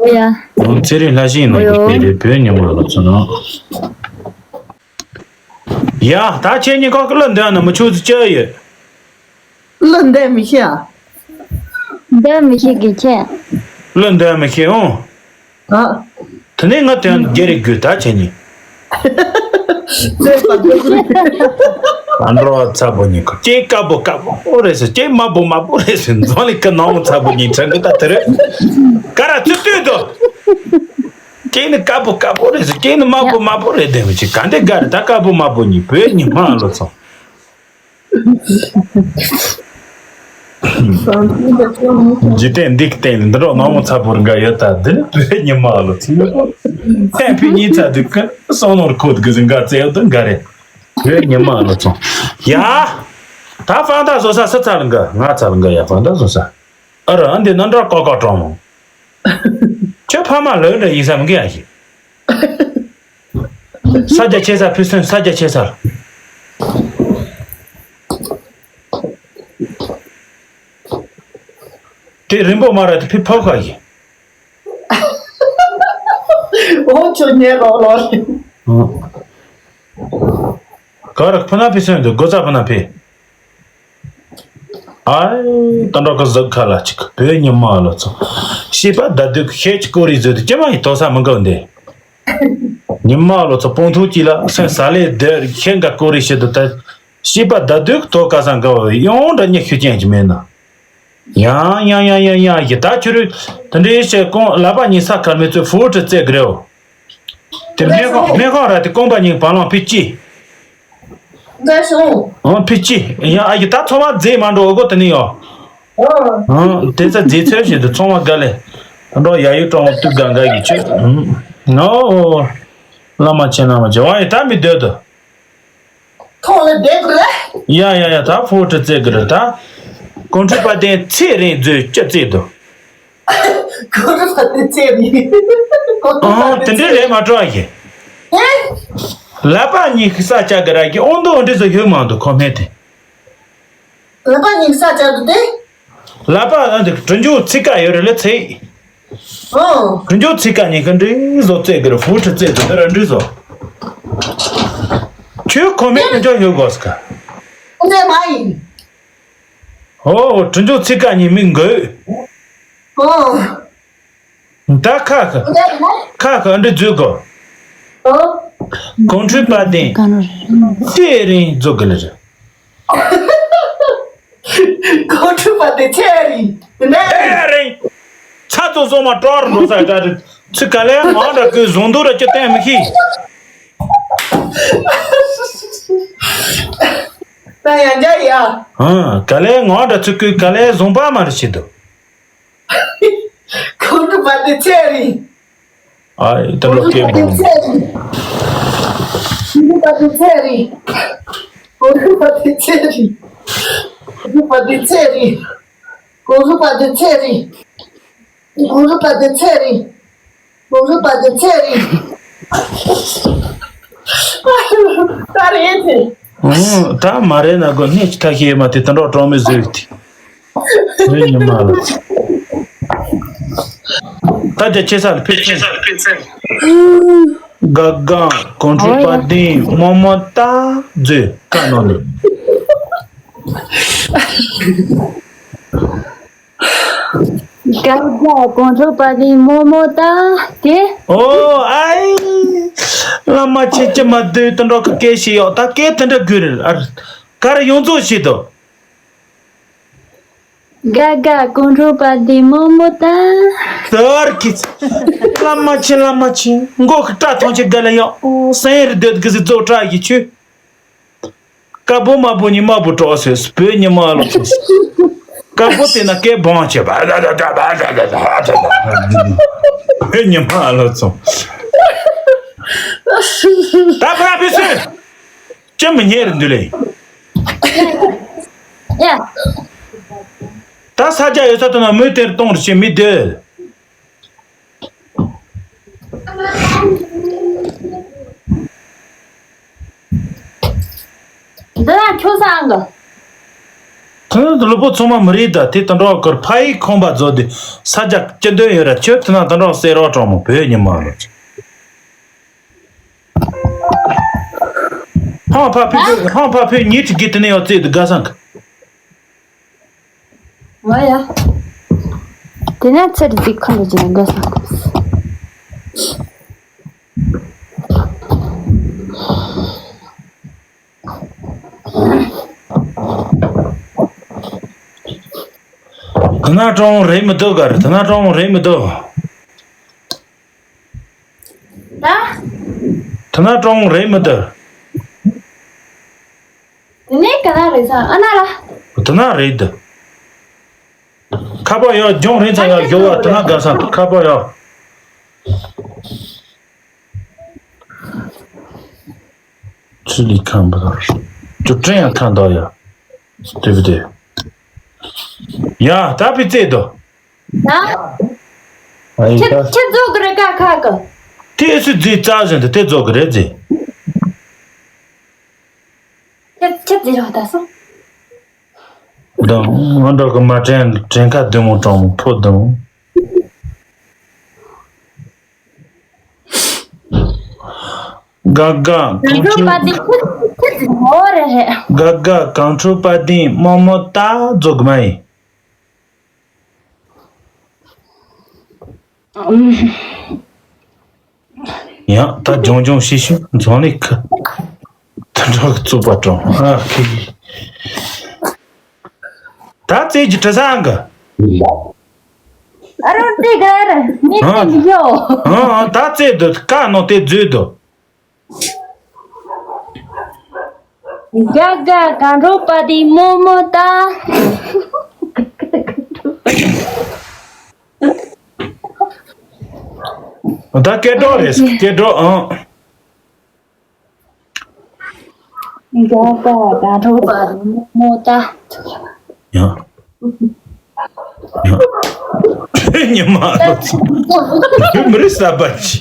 ཨོ་ཡ། ཚེ་རིང་ལྷ་ཤིང་ནང་གི་སྤེལ་རེ་བོད་ཉི་མ་ལ་ཚོ་ནང་། ཡ། ད་ཁྱེད་གཉིས་ཁོག་གི་ལ་འདོན་ན་མི་ཆོག་ཚུལ་ཅི་ཡོད། གླུ་འདོན་མི་ཤེས་ཨ། འདོན་མི་ཤེས་གི་ཁྱེད། གླུ་འདོན་མི་ཤེས་འོང་། ཨ། དེ་ནས་ང་དོན་རྒྱལ་རིགས་དགོས་ད་ཁྱེད་གཉིས། ཨ་འགྲོ་ཚ་པོ་གཉིས་ཁོ་ཀྱེ་དཀར་པོ་དཀར་པོ་རེད་ཟེར། ཀྱེ་དམར་པོ་དམར་པོ་རེད་ཟེར། འཛམ་གླིང་གི་ནང་ཚ་པོ་གཉིས་ཁྲ་གི་ད་དེ་རེད། ག་ར་ཚུར་ལྟོས་དོ། ཀྱེ་ནི་དཀར་པོ་དཀར་པོ་རེད་ཟེར། ཀྱེ་ནི་དམར་པོ་དམར་པོ་རེད། དེ་མི་ཅི་ག་འདི་ག་རེད། ད་དཀར་པོ་དམར་པོ་གཉིས་བོད་ཉི་མ་ལོ་ཚོ། འཇིག་རྟེན་འདི་སྟེང་འདི་འདྲ་ནང་མོ་ཚ་པོར་འགའ་ཡོད་ད། འདི་ནི་བོད་ཉི་མ་ལོ་ཚིག་ལོ། ཐན་ཕི་གཉིས་ཚ་འདུག་གི་སོང་ནོར་ཁོད་གི་ཟིན་ག་ཙེ་ཡོད་དུ་འགའ་རེད། བོད་ཉི་མ་ལོ་ཚོ། ཡ། ད་ཕང་ད་བཟོ་ས་སུ་ཚ་ལ་འགའ་ང་ཚ་ལ་འགའ་ཡ་ཕང་ད་བཟོ་ས། ཨ་ར་འདི་ནང་འདྲ་ཀོ་ཀོ་གྲོང་མོ། ཁྱོད་ཕ་མ་ལོས་འདྲ་ཡིན་ས་མི་འགའ་ཡ་ཞིག་ས་རྒྱ་ཆེ་ས་ཕུན་སུམ་ས་རྒྱ་ཆེ་ས། དེ་རིང་པོ་མ་ར་དེ་ཕི་ཕོ་ཁ་ཡིན། འོ་ཆོ་ཉེ་རོགས་རོགས། ག་ར་ཕུ་ན་ཕི་སོན་དུ་སྒོ་ཙ་ཕུ་ན་ཕི། ཨའི་ད་འགྲོ་གི་གཟུགས་ཁ་ལ་ཅིག་བོད་ཉི་མ་ལོ་ཚོ། ཤེས་པ་ད་དུག་ཤེས་ཀྱི་ཀོ་རི་བཟོས་དུ་ཅི་མ་ཡི་དོ་ས་མི་འགའ་འདི། ཉི་མ་ལོ་ཚོ་སྤོང་ཐུག་ཅིག་ལ་སེམས་ས་ལེ་དེར་ཤེས་འགའ་ཀོ་རི་བྱེད་དུ་ད། ཤེས་པ་ད་དུག་དོ་ཀ་སང་འགའ་བ་ཡོང་འདྲ་ཉི་ཤུ་ཅན་གྱི་མེད་ན། ཡང་ཡང་ཡང་ཡང་ཡང་ཡི་ད་ཁྱོད་རུ་དེ་འདྲའི་བཤད་ཀོང་ལ་པ་ཉི་ས་ཁར་མེ་ཚོས་ཧྥུ་ཁྲི་རྩེ་གི་རེའོ། དེ་སྨན་ཁང་སྨན་ཁང་ར་དེ་ཀོང་པ་ཉིན་བ་ལང་ཕི་ཅི། འགའ་སོང་། ཨང་ཕི་ཅི་ཡང་ཨ་ཡི་ད་ཚང་མ་རྫས་མ་འགྲོ་འོ་གོ་དེ་ནི་ཡོ། ཨང་དེ་ཚ་རྫས་ཚོད་བཞིན་དུ་ཚང་མ་དགའ་ལེ། ད་འགྲོ་ཡ་ཡུ་གྲོང་བ་དུ་དགའ་དགའ་ཡི་ཆོད། ཨང་ཨོ། བླ་མ་ཆེ་བླ་མ་ཆེ་བ་ཡི་ད་མི་སྡོད་དོ། ཐོག་ལ་བསྡད་དགོས་ལ། ཡ་ཡ་ཡ་ད་ཕོ་ཁྲི་རྩེ་གི་རེད་ད། ཀོང་ཁྲི་དཔལ་ལྡན་ཚེ་རིང་མཛོད་སྤྱི་རྩེ་དུ། ཀོང་ཁྲི་དཔལ་ལྡན་ཚེ་རིང་། ཨང་དེ་འདྲའི་ལས་མ་སྤྲོ་ཡིན། ལ་པ་གཉིས་ཀྱི་ས་ཆ་གི་ར་གི་ཨོང་དུ་འདྲི་ཟོ་ཡོད་མང་དུ་ཁོ་མེད་དེ། ལ་པ་གཉིས་ཀྱི་ས་ཆ་གི་དེ། ལ་པ་ཨ་འདི་གྲུ་འཇུག་ཚིག་ཀ་ཡོད་རེད་ལ་ཚེ། ཨོ། གྲུ་འཇུག་ཚིག་ཀ་ཉིན་ཁ་འདྲི་བཟོ་རྩེ་གི་རེད་ཧྥུ་ཁྲི་རྩེ་དུ་འདི་ར་འདྲི་བཟོ། ཁྱོད་ཁོ་མེད་ཀྱི་འཇོག་ཡོད་དགོས་ཀ་འདི་མ་ཡིན། ཨོ་གྲུ་འཇུག་ཚིག་ཀ་ཉིན་མི་འགོད། ཨོ། ད་ཁ་ཁ། འདི་མ་ཁ་ཁ་འདི་འཛུལ་དགོས། ཨོ། ཀོང་ཁྲི་དཔལ་ལྡན། ཚེ་རིང་འཛུལ་གི་ལ་རེད། ཀོང་ཁྲི་དཔལ་ལྡན་ཚེ་རིང་། ཚེ་རིང་། ཚ་ཚོ་བཟོ་མ་སྤྲོར་འགྲོ་ས་འདྲ་རེད། ཚུ་ག་ལས་མང་འདྲ་ཀུན་བཟུང་འདུག་ར་ཅི་བསྟན་མི་ཤེས། ད་ཡང་འཇའ་ཡ། ཧང་ག་ལས་ངོ་འདྲ་ཚུ་ཀུན་ག་ལས་བཟུང་པ་མ་རེད་བྱེད་དོ། ཁོང་ཁྲོ་བ་དེ་ཚེ་རིང་། ཨ་ད་ལོ་ཁོང་ཁྲོ་བ་དེ་ཚེ་རིང་། ཁོང་ཁྲོ་བ་དེ་ཚེ་རིང་། ཁོང་ཁྲོ་བ་དེ་ཚེ་རིང་། ཁོང་ཁྲོ་བ་དེ་ཚེ་རིང་། ཁོང་ཁྲོ་བ་དེ་ཚེ་རིང་། ཁོང་ཁྲོ་བ་དེ་ཚེ་རིང་། ཁོང་ཁྲོ་བ་དེ་ཚེ་རིང་། ད་རེད་དེ། ཨོ། ད་མ་རེད་ན་གོ་གནས་ཀྱི་ཐ་ཤེས་མ་དེ་དོན་གྲོགས་གྲོགས་མི་བཟོས་ཏེ། བཟོས་ཉི་མ་ལ། ད་ཅི་ཆེ་ས་ལ་ཕེབས་ཚེ། ག་ག་ཀོང་ཁྲོ་བ་དེ་མོ་མོ་ད་བཟོས་ཀ་ནོ་ལེ། དགའ་དགའ་གོང་ཁྲོ་པ་ལི་མོ་མོ་ད་དེ། ཨོ་ཨའི། བླ་མ་ཆེ་ཆེ་མ་སྡོད་དུ་འགྲོ་གི་སྐད་ཞིག་ཡོད་ད་སྐད་དེ་འདྲ་དགོས་རེད་ཨ། ག་རེ་ཡོངས་རྫོགས་ཤེས་དོ། དགའ་དགའ་གོང་ཁྲོ་པ་ལི་མོ་མོ་ད། ཟེར་གི། བླ་མ་ཆེ་བླ་མ་ཆེ་མགོ་གི་སྐྲ་ཐོང་ཆེ་དགའ་ལ་ཡོད་ཨོ་སེང་རི་སྡོད་གི་ཟི་ཛོ་ཏྲ་ཡི་ཆུ། དཀར་པོ་དམར་པོ་ཉི་མ་བུ་གྲོགས་སོས་བོད་ཉི་མ་ལོ་ཚོ། དཀར་པོ་དེ་ན་སྐད་བང་བྱེད་པ། བོད་ཉི་མ་ལོ་ཚོ། ད་ཕ་བི་སུ། ཅི་མི་ཉེ་རུ་འདུག་ལེ། ད་ས་རྒྱ་ཡོད་ས་དེ་ན་མི་དེར་གཏོང་རེ་བྱེད་མི་དེ། འདི་ན་ཁྱོད་སང་གི། ཁོང་ལུས་པོ་ཚང་མ་མི་རིགས་ད་དེ་དང་འགྲོ་གར་ཕ་ཡིས་ཁོང་པ་བཟོ་དེ་ས་རྒྱ་སྤྱི་འདོད་ཡོད་ར་ཁྱོད་དེ་ན་དང་འགྲོ་སེ་རོ་གྲོང་མོ་བོད་ཉི་མ་ལ། ཧང་ཕ་ཕི་ཧང་ཕ་ཕི་ཉིད་ཀྱི་དེ་ནས་ཡོད་ཚེ་དགའ་སང་གི། ང་ཡ། དེ་ན་ཚེ་རིག་ཁ་ལ་ཅི་ན་དགའ་སང་གི། དེ་ན་གྲོང་རེད་མི་འདུག་ག་རེད། དེ་ན་གྲོང་རེད་མི་འདུག་ད། དེ་ན་གྲོང་རེད་མི་འདུག་དེ་ནས་ག་ན་རེད་ས་ཨ་ན་ར། དེ་ན་རེད་འདུག་ཁ་པར་ཡོད་ལྗོངས་རིན་ཚང་ཡོད་ཞོ་བ་དེ་ན་དགའ་སང་ཁ་པར་ཡོད། ཚུལ་ལི་ཁང་པ་དང་། ཅུ་ཀྲེན་ཡང་ཁང་དོ་ཡ། དེ་བི་དེ། ཡ་ད་པི་ཙེ་དོ། ད། ཨ་ཡི་ཁྱེད་ད། ཁྱེད་རྫོགས་གི་རེད་ཀ་ཁ་གི། དེ་སུ་རྫི་རྩ་བཞིན་དུ་དེ་རྫོགས་གི་རེད་རྫི། ཁྱེད་ཁྱེད་རྫི་རོགས་ད་སོང་། དང་ང་འདྲ་གི་མ་དྲན་དྲན་ཁ་བདེ་མོ་དྲང་མོ་ཕོ་དང་། དགའ་དགའ་གངས་ཕྲུག་དགའ་དགའ་གངས་ཕྲུག་པ་དེ་རྨོ་མོ་ད་རྫོགས་མ་ཡིན། ཡང་ད་ལྗོང་ལྗོང་ཤི་ཤི་འཛོང་ལེ་ཁ། ད་འགྲོ་གི་རྩུབ་པ་དྲང་ཨ་ཁི། ད་རྩེད་ཀྱི་གྲི་སང་གི། ཨ་རོ་རྩེད་གི་ར་མི་རྩེད་ཀྱི་ཡོ། ཨ་ཨ་ད་རྩེད་དུ་ཀ་ནོ་དེ་རྫུས་དུ། དགའ་དགའ་གངས་ཕྲུག་པ་དེ་རྨོ་མོ་ད། ད་སྐད་གྲོགས་རེད་སྐད་གྲོགས་ཨང་། དགའ་དགའ་གངས་ཕྲུག་པ་དེ་རྨོ་མོ་ད། ཡང་། ཉི་མ་ལོ་ཚོ། མི་རིགས་གསར་པ་ཅི།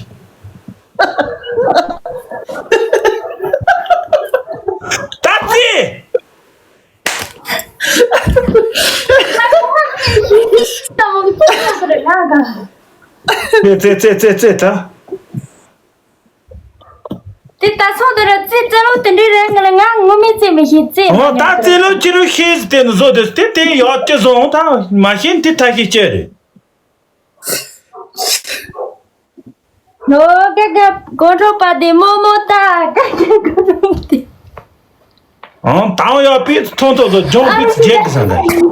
ད་ཙི། ཙི་ཙི་ཙི་ཙི་ད། དེ་ད་སོང་དུ་ར་རྩེད་རྩེད་ལོ་དེ་འདྲའི་རེད། ང་ལ་ང་ངོ་མི་རྩེད་མི་ཤེས་རྩེད་ཨོ་ད་རྩེད་ལོ་ཁྱི་རུ་ཤེས་དེ་ནི་བཟོ་དེ་དེ་དེ་ཡག་ཅི་བཟོ་ད་མ་ཤེས་དེ་ཐ་ཤི་ཅི་རེད། ནོ་ཀ་ཀ་གོ་འཕྲོ་པ་དེ་རྨོ་མོ་ད་ཀ་ཀ་གོ་འཕྲོ་དེ། ཨང་དང་ཡ་པིས་ཐོང་ཐོང་སོ་ཇོང་པིས་རྗེས་ཀྱི་སང་ག་ཡིན།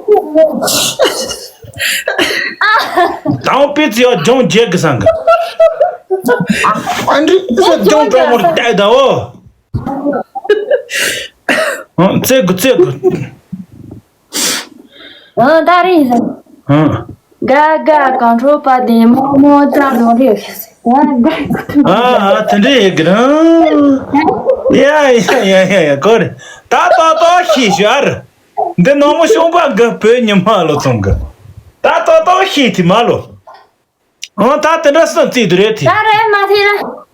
དང་པིས་ཡ་ཇོང་རྗེས་ཀྱི་སང་ག་ཨ་འདྲི་སོ་ཇོང་གྲོགས་མོར་བལྟས་ད་འོ། ཨང་ཙེ་གུ་ཙེ་གུ། ཨང་ད་རེད་ཟེར། ཨང་། དགའ་དགའ་གངས་ཕྲུག་པ་དེ་རྨོ་མོ་ཙམ་ལོང་རེད། ཨ་ཨ་དེ་འདྲ་ཡེ་གི་རང་། ཡ་ཡ་ཡ་ཡ་ཡ་གོ་རེ། ད་ཏོག་ཏོག་ཤི་ཤར། འདི་ནང་མོ་ཤོང་པ་གི་བོད་ཉི་མ་ལོ་ཚོང་གི། ད་ཏོག་ཏོག་ཤི་དེ་མ་ལོ། ཨང་ད་དེ་འདྲ་སོང་རྩིས་དུ་རེད་དེ། ད་རེད་མ་ཐེ་ལ།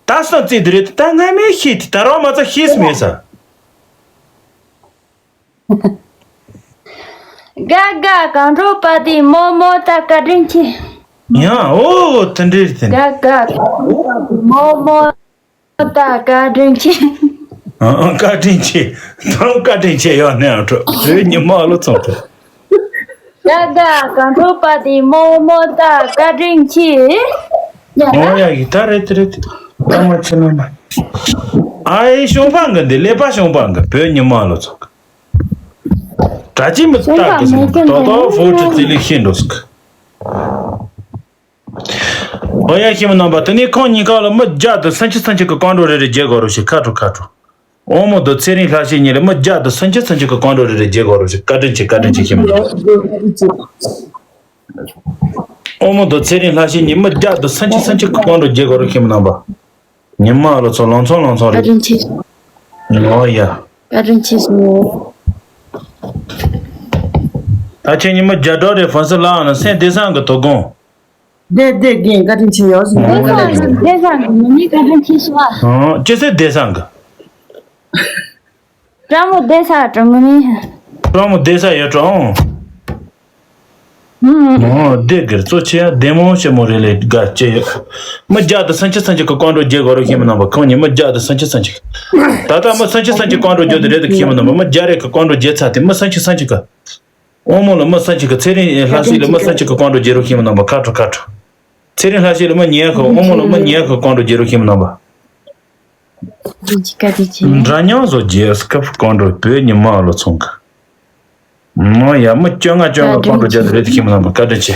ད་སོང་རྩིས་དུ་རེད་དེ་ད་ང་མེད་ཤི་དེ་ད་རང་མ་ཚ་ཤི་སི་མེད་ས། དགའ་དགའ་གངས་ཕྲུག་པ་དེ་རྨོ་མོ་ད་བཀའ་དྲིན་ཆེ། ཡང་ཨོ་དེ་འདྲའི་དེ། དགའ་དགའ་གངས་ཕྲུག་པ་དེ་རྨོ་མོ་ད་བཀའ་དྲིན་ཆེ། ཨ་ཨ་བཀའ་དྲིན་ཆེ། ད་བཀའ་དྲིན་ཆེ་ཡོད་ནས་ཨ་ཁྲོ་བོད་ཉི་མ་ལོ་ཚོང་ཁྲོ། དགའ་དགའ་གངས་ཕྲུག་པ་དེ་རྨོ་མོ་ད་བཀའ་དྲིན་ཆེ། ཡ་ཨོ་ཡ་ཡི་ད་རེད་དེ་རེད་དེ། ད་མ་ཆེ་ན་མ། ཨ་ཨེ་ཤོང་པ་འགའ་འདི་ཀླད་པ་ཤོང་པ་འགའ་བོད་ཉི་མ་ལོ་ཚོང་ཁྲོ། གྲྭ་ཆེན་མི་ལྟ་གི་སོང་ཏོག་ཏོག་ཧྥོ་ཁྲི་རྩིས་ལེགས་ཤེས་འགྲོ་སོང་། ཨོ་ཡ་ཤི་མི་རྣམ་པ་དེ་ནས་ཁོང་གཉིས་ཀ་ལ་མི་བརྒྱ་དང་སུམ་ཅུ་སུམ་ཅུ་གི་གང་འགྲོ་རེ་རེ་རྒྱལ་དགོས་རོ་ཞིག་ཁ་དྲོ་ཁ་དྲོ། ཨོ་མོ་དོ་ཚེ་རིང་ལྷ་ཤེས་གཉིས་ལ་མི་བརྒྱ་དང་སུམ་ཅུ་སུམ་ཅུ་གི་གང་འགྲོ་རེ་རེ་རྒྱལ་དགོས་རོ་ཞིག་བཀའ་དྲིན་ཆེ་བཀའ་དྲིན་ཆེ་ཤི་མི་རྣམ་པ། ཨོ་མོ་དོ་ཚེ་རིང་ལྷ་ཤེས་གཉིས་མི་བརྒྱ་དང་སུམ་ཅུ་སུམ་ཅུ་གི་གང་འགྲོ་རྒྱལ་དགོས་རོ་ཤི་མི་རྣམ་པ། ཉི་མ་ལོ་ཚོ་ལང་ཚོ་ལང་ཚོ་རེད། བཀའ་དྲིན་ཆེ། ཨོ་ཡ། བཀའ་དྲིན་ཆེ་ཞུ། ད་ཁྱེད་ཉི་མ་བརྒྱ་ཕྲག་རེ་ཧྥན་སི་ལའང་ན་སེམས་བདེ་སང་གི་དོ་དགོང་། བདེ་བདེ་རྒན་བཀའ་དྲིན་ཆེ་ཡོད་སོང་། བདེ་སང་གི་མི་མི་བཀའ་དྲིན་ཆེ་ཞུ་བ། ཨང་། ཅི་སེ་བདེ་སང་གི། བཀྲ་མོ་བདེ་ས་བཀྲ་མོ་ནི། བཀྲ་མོ་བདེ་ས་ཡོད་འགྲོ་ཨང་། ཨང་། བདེ་གིར་གཙོ་ཆེ་ཡ་བདེ་མོ་ཞེ་མོ་རེ་ལས་དགའ་ཅེ་ཡོད། མི་བརྒྱ་དང་སུམ་ཅུ་སུམ་ཅུ་གི་ཀོང་ཀྲོ་རྒྱལ་དགོས་རོགས་ཤེས་མི་ནང་པ་ཁོང་ཉིད་མི་བརྒྱ་དང་སུམ་ཅུ་སུམ་ཅུ་གི། ད་ལྟ་མི་སུམ་ཅུ་སུམ་ཅུ་ཀོང་ཀྲོ་རྒྱལ་དུ་རེད་དུ་ཤེས་མི་ནང་པ་མི་བརྒྱ་རེ་གི་ཀོང་ཀྲོ་རྒྱལ་ཚར་ཏེ་མི་སུམ་ཅུ་སུམ་ཅུ་གི། དབང་མོ་ལ་མི་སུམ་ཅུ་གི། ཚེ་རིང་ལྷ་སྲས་ལ་མི་སུམ་ཅུ་གི་ཀོང་ཀྲོ་རྒྱལ་རོགས་ཤེས་མི་ནང་པ་ཁ་དྲོ་ཁ་དྲོ། ཚེ་རིང་ལྷ་སྲས་ལ་མི་ཉེ་གི། དབང་མོ་ལ་མི་ཉེ་གི་ཀོང་ཀྲོ་རྒྱལ་རོགས་ཤེས་མི་ནང་པ། བཀའ་དྲིན་ཆེ། བཀའ་དྲིན་ཆེ། འདྲ་མཉམ་བཟོ་རྒྱལ་སྐབས་ཀོང་ཀྲོ་བོད་ཉི་མ་ལོ་ཚོང་གི། མོ་ཡ་མི་བཅོ་ལྔ་བཅོ་ལྔ་ཀོང་ཀྲོ་རྒྱལ་རེད་ཤེས་མི་ནང་པ། བཀའ་དྲིན་ཆེ།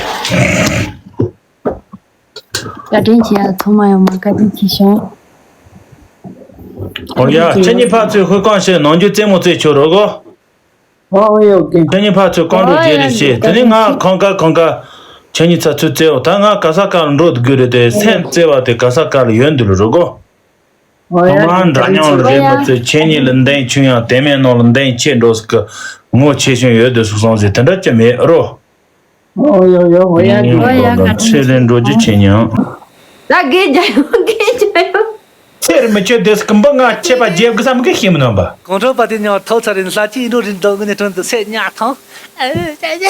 བཀའ་དྲིན་ཆེ་ཡ། ཚང་མ་ཡོང་མ་བཀའ་དྲིན་ཆེ་ཞུ། ཨོ་ཡ། ཁྱེད་གཉིས་ཕར་ཚུར་ཧུར་བརྐང་བྱས་ནང་རྒྱུ་རྩེད་མོ་རྩེ་ཆོག་རོགས་གོ། ཨོ་ཡོད་གི། ཁྱེད་གཉིས་ཕར་ཚུར་ཀོང་ཀྲོ་རྒྱལ་ལས་བྱེད། དེ་ནས་ང་གང་ག་གང་ག་ཁྱེད་གཉིས་ཚ་ཚུར་རྩེའོ། ད་ང་ག་ས་ག་ལ་འགྲོ་དགོས་རེད་དེ། སེམས་རྩེ་བ་དེ་ག་ས་ག་ལ་ཡོད་འདུག་ལ་རོགས་གོ། ཨོ་ཡ། ཐོག་མར་འདྲ་མཉམ་ལ་རེད་མ་ཚོད། ཁྱེད་གཉིས་ལ་འདེང་ཆུང་ཡང་དེ་མིན་ནང་ལ་འདེང་ཆེ་འགྲོ་སྲིད་གི། ངོ་ཆེ་ཆུང་ཡོད་དུ་སུ་སོང་ཟེར་དེ་འདྲ་ཅི་མེད་རོ། ཨོ་ཡོ་ཡོ། ཨོ་ཡ། ཨོ་ཡ། ཚེ་རིང་འགྲོ་རྒྱུ་ཆེ་ཉང་། ད་དགེ་རྒྱ་ཡོ་དགེ་རྒྱ་ཡོ། ཚེ་རིང་མི་ཆོས་དེ་སྐུ་འབུ་ང་ཆད་པ་རྒྱབ་གི་བསམ་གི་ཤེས་མི་ནང་པ། གོང་ཁྲོ་པ་དེ་ཉང་ཐོག་ཚ་རིང་ལྷ་ཅིག་འགྲོ་རིན་འདུག་ངི་ནི་དྲུང་དུ་སེ་ཉག་ཐང་། ཨ་ཅ་ཅ། དགེ་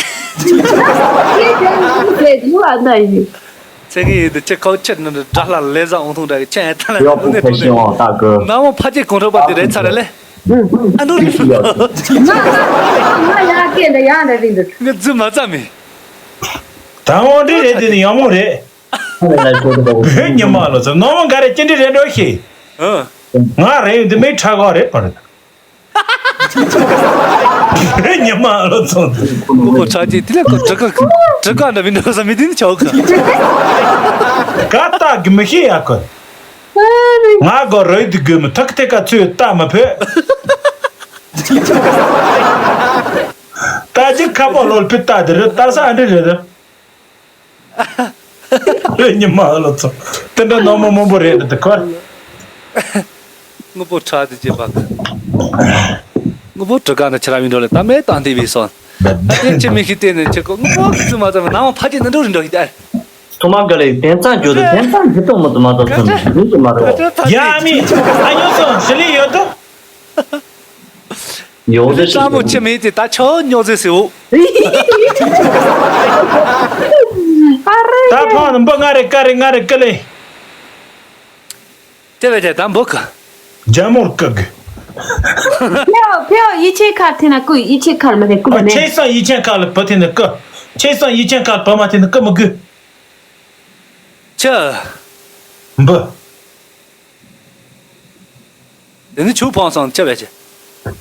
རྒྱ་ཡོ་ཟེར་ལུ་ཨ་ན་ཡིན། ཚེ་གི་ཡིན་དུ་ཁྱེད་ཁོ་ཁྱེད་ནི་དགྲ་ལྷ་ལས་བཟང་འོང་ཐུང་འདྲ་གི་ཁྱེད་ཨེ་ཐ་ལ་ཡོག་ནས་ཕེ་ཐུང་ཤི་ནས་འོང་ལྟ་གི། ན་མོ་ཕ་ཅིག་གོང་ཁྲོ་པ་དེ་རེད་ཚ་རེད་ལེ། ཨ་ནུ་རེད། ང་ང་ཡ་སྐད་འདི་ཡང་རེད་རིང་འདུག་ངི་རྫི་མ་ཙམ་མི། ད་འོང་འདྲི་རེད་དེ་ནི་ཡག་མོ་རེད། བོད་ཉི་མ་ལོ་ཚོ་ནོ་མོ་འགའ་རེ་ཅི་འདྲི་རེད་འགྲོ་ཤེས། ཨ། ང་རེད་འདི་མི་ཁྲ་གོ་རེད་པར། ཉི་མ་ལོ་ཚོ། ཁོ་ཁོ་ཁྲ་ཅིག་དེ་ལས་ཁོ་དྲི་ཀ་དྲི་ཀ་འདྲ་མི་འདྲ་ས་མི་དེ་ནི་ཆོག་གི། ག་ལྟ་གི་མི་ཤེས་ཡ་ཁོ། ང་གོ་རོལ་དུ་དགོས་མི་ཐག་དེ་ཀ་ཚོས་ལྟ་མི་ཕོད། ད་ཅི་ཁ་པོ་ལོལ་ཕི་ལྟ་དེ་རེད་ལྟ་ས་ཨ་འདྲི་རེད། ཉི་མ་ལོ་ཚོ། དེ་འདྲ་ནོ་མོ་མང་པོ་རེད་དེ་ཁོ། དངོས་པོ་ཁྲ་དེ་བྱེད་པ། དངོས་པོ་དྲི་ག་ནི་ཁྱེད་རང་མི་འགྲོ་ལེ་ད་མེད་དང་དེ་བས་སོང་། ད་དེ་ཅི་མི་ཤི་དེ་ནི་ཁྱེད་ཀོ་དངོས་པོ་ཁི་ཙི་མ་ཙམ་ནང་ཕ་ཅི་ནི་འགྲོ་རིན་འགྲོ་ཤི་ད། ཐོག་མ་ག་ལེ་དེང་སང་འགྱོ་དུ་དེང་སང་འགྱོ་ཐོག་མ་དུ་མ་ཐོག་ཐོག་མ་དུ་མ་ཐོག་ཐོག་ཡ་མི་ཨ་ཉོ་སོང་ཞི་ལི་ཡོད་དོ། ཡོད་དོ་ཞི་ལི་ལི་ཙམ་མོ་ཆེ་མེད་དེ་ད་ཆོ་ཉོ་ཟེ་སེའུ། ད་ཕང་འབུ་ང་རེ་ཀ་རེ་ང་རེ་ཀ་ལེ། དེ་བས་དེ་དམ་པོ་གི། རྒྱ་མོར་བཀུག་གི། ཕེའོ་ཕེའོ་ཡི་ཆེ་ཁར་ཐེ་ན་ཀུ་ཡི་ཆེ་ཁར་མ་ཐེ་ཀུ་ཨ་མ་ནེ། ཆེ་སང་ཡི་ཆེ་ཁར་ལ་བུ་ཐེ་ན་ཀུ། ཆེ་སང་ཡི་ཆེ་ཁར་བུ་མ་ཐེ་ན་ཀུ་མི་དགོས། ཆ། འབུ། དེ་ནི་ཆུ་ཕང་སང་ཆ་བས་ཆེ།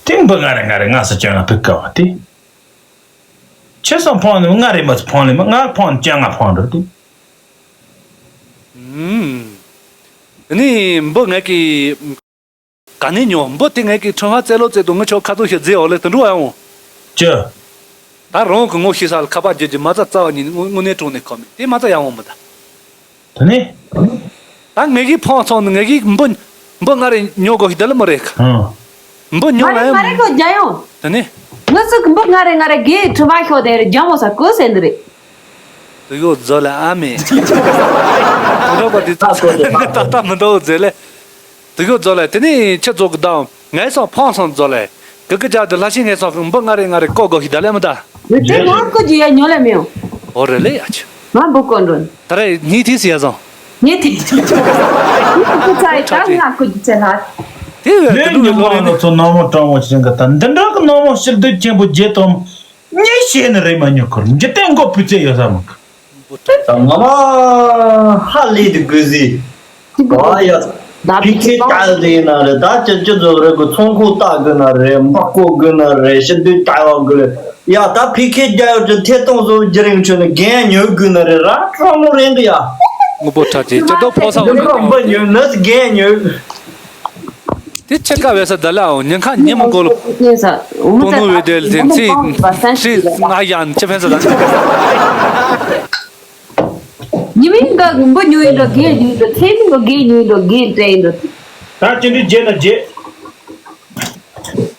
ཏིང་འབུ་ང་རེ་ང་རེ་ང་ས་ཅང་ང་བུ་ཀ་བ་ཏི། ཆེ་སང་ཕང་ནི་ང་རེ་མ་ཕང་ནི་མ་ང་ཕང་ཅང་ང་ཕང་འགྲོ་ཏི། ཨུམ། ནི་འབུ་ངས་ཀྱི། ག་ནས་ཉོ་འབུ་དེ་ངས་ཀྱི་ཁྲོན་ཧ་རྩེ་ལོ་རྩེ་དུ་ངི་ཆོ་ཁ་ཚོ་ཞིག་རྫི་འོ་ལེ་དུ་འགྲོ་ཡང་འོ། ཅི། ད་རང་གི་ངོ་ཤེས་ས་ལ་ཁ་པར་བརྒྱུད་ཀྱི་མ་རྩ་རྩ་བ་ཉིད་དངོས་གནས་དྲུང་ནས་ཁོ་མི་དེ་མ་རྩ་ཡང་འོ་མི་ད། དེ་ནས། ད་ངས་ཀྱི་ཕང་ཚོང་ནི་ངས་ཀྱི་འབུ་འབུ་ང་རེ་ཉོ་དགོས་ཤིག་ད་ལེ་མ་རེད་ཁ། ཨང་། འབུ་ཉོ་ང་ལ་རེ་ཡང་ང་རེ་ཁོ་རྒྱ་ཡོང་། དེ་ནས། ངི་ཚོ་གི་འབུ་ང་རེ་ང་རེ་གའི་ཁྲི་བ་ཤོག་དེ་རེ་རྒྱ་མོ་ས་ཀོ་ཟེར་འདི་རེད། དུ་ཡོ་རྫོ་ལ་ཨ་མེ། དུ་རོ་པ་དེ་ཚོ་ད་ལྟ་མི་འདའོ་རྫེ་ལེ། དུ་ཡོ་རྫོ་ལ་དེ་ནས་ཁྱི་ཚོ་གི་དང་ངའི་སང་ཕང་སང་རྫོ་ལེ། གི་གི་ཅག་དུ་ལྷ་ཤིང་ངའི་སང་གི་འབུ་ང་རེ་ང་རེ་ཀོ་གོ་ཤི་ད་ལེ་མི་ད། དེ་ང་ཀོ་ཇི་ཡ་ཉོ་ལེ་མེ་ཡོ། ཨོ་རེ་ལེ་ཡ་ཆི། ང་འབུ་ཀོ་འགྲོ། ད་རེ་ཉི་ཐི་སི་ཡ་ཟང་། ཉི་ཐི། ཀོ་ཚ་ཡི་ད་ང་ཀོ་ཇི་ཚེ་ལྷ། དེ་བས་དུ་ལུ་ལོ་རེ་ནི། ཚོ་ནོ་མོ་གྲོང་མོ་ཞིག་གི་ད་འདི་འདྲ་གི་ནོ་མོ་ཞིག་འདུག་ཆེན་པོ་བརྒྱད་དོམ། ཉེས་བྱས་ནི་རེད་མ་ཉོ་ཁར་འཇིག་རྟེན་མགོ་བུ་ཚད་ཡོད་ས་མི་གི། ད་ང་མ་ཧ་ལས་དུ་དགོས་ཟིན། ཨ་ཡ། ཕི་ཁེ་ལྟ་དེ་ན་རེད་ད་ཅི་ཅི་ཚོ་རེད་གི་ཚོང་ཁུག་ལྟ་དགོས་ན་རེད་འབག་བཀོ་དགོས་ན་རེད་ཤི་དུས་ལྟ་བ་དགོས་ཡ་ད་ཕི་ཁེ་རྒྱ་ཡོད་ཀྱི་ཐད་གཏོང་བཟོ་རྒྱུ་རིང་ཆོད་ནི་རྒན་ཉོ་དགོས་ན་རེད་ར་ཁྲོ་མོ་རེད་འདི་ཡ། དངོས་པོ་ཁྲ་ཅིག་ཅི་ཏོ་ཕོ་ས་འོ་འབུ་ཉོ་ནི་རྒན་ཉོ། དེ་ཆེ་ཀ་བས་ས་ད་ལའོ་ཉེན་ཁ་ཉེ་མོ་གོ་ལོ། ཀོ་ནོ་བེ་དེ་ལ་དེ་ཚེ་ཚེ་ང་ཡང་ཆེ་ཕན་ས་ད། ཉི་མིང་ག་གི་འབུ་ཉོ་ཡིན་འགྲོ་རྒན་ཉོ་ཡིན་འགྲོ་ཚེ་མིང་ག་རྒན་ཉོ་ཡིན་འགྲོ་རྒན་སྤྲད་ཡིན་འགྲོ། ད་ཅི་འདྲི་རྒྱན་ན་རྒྱན།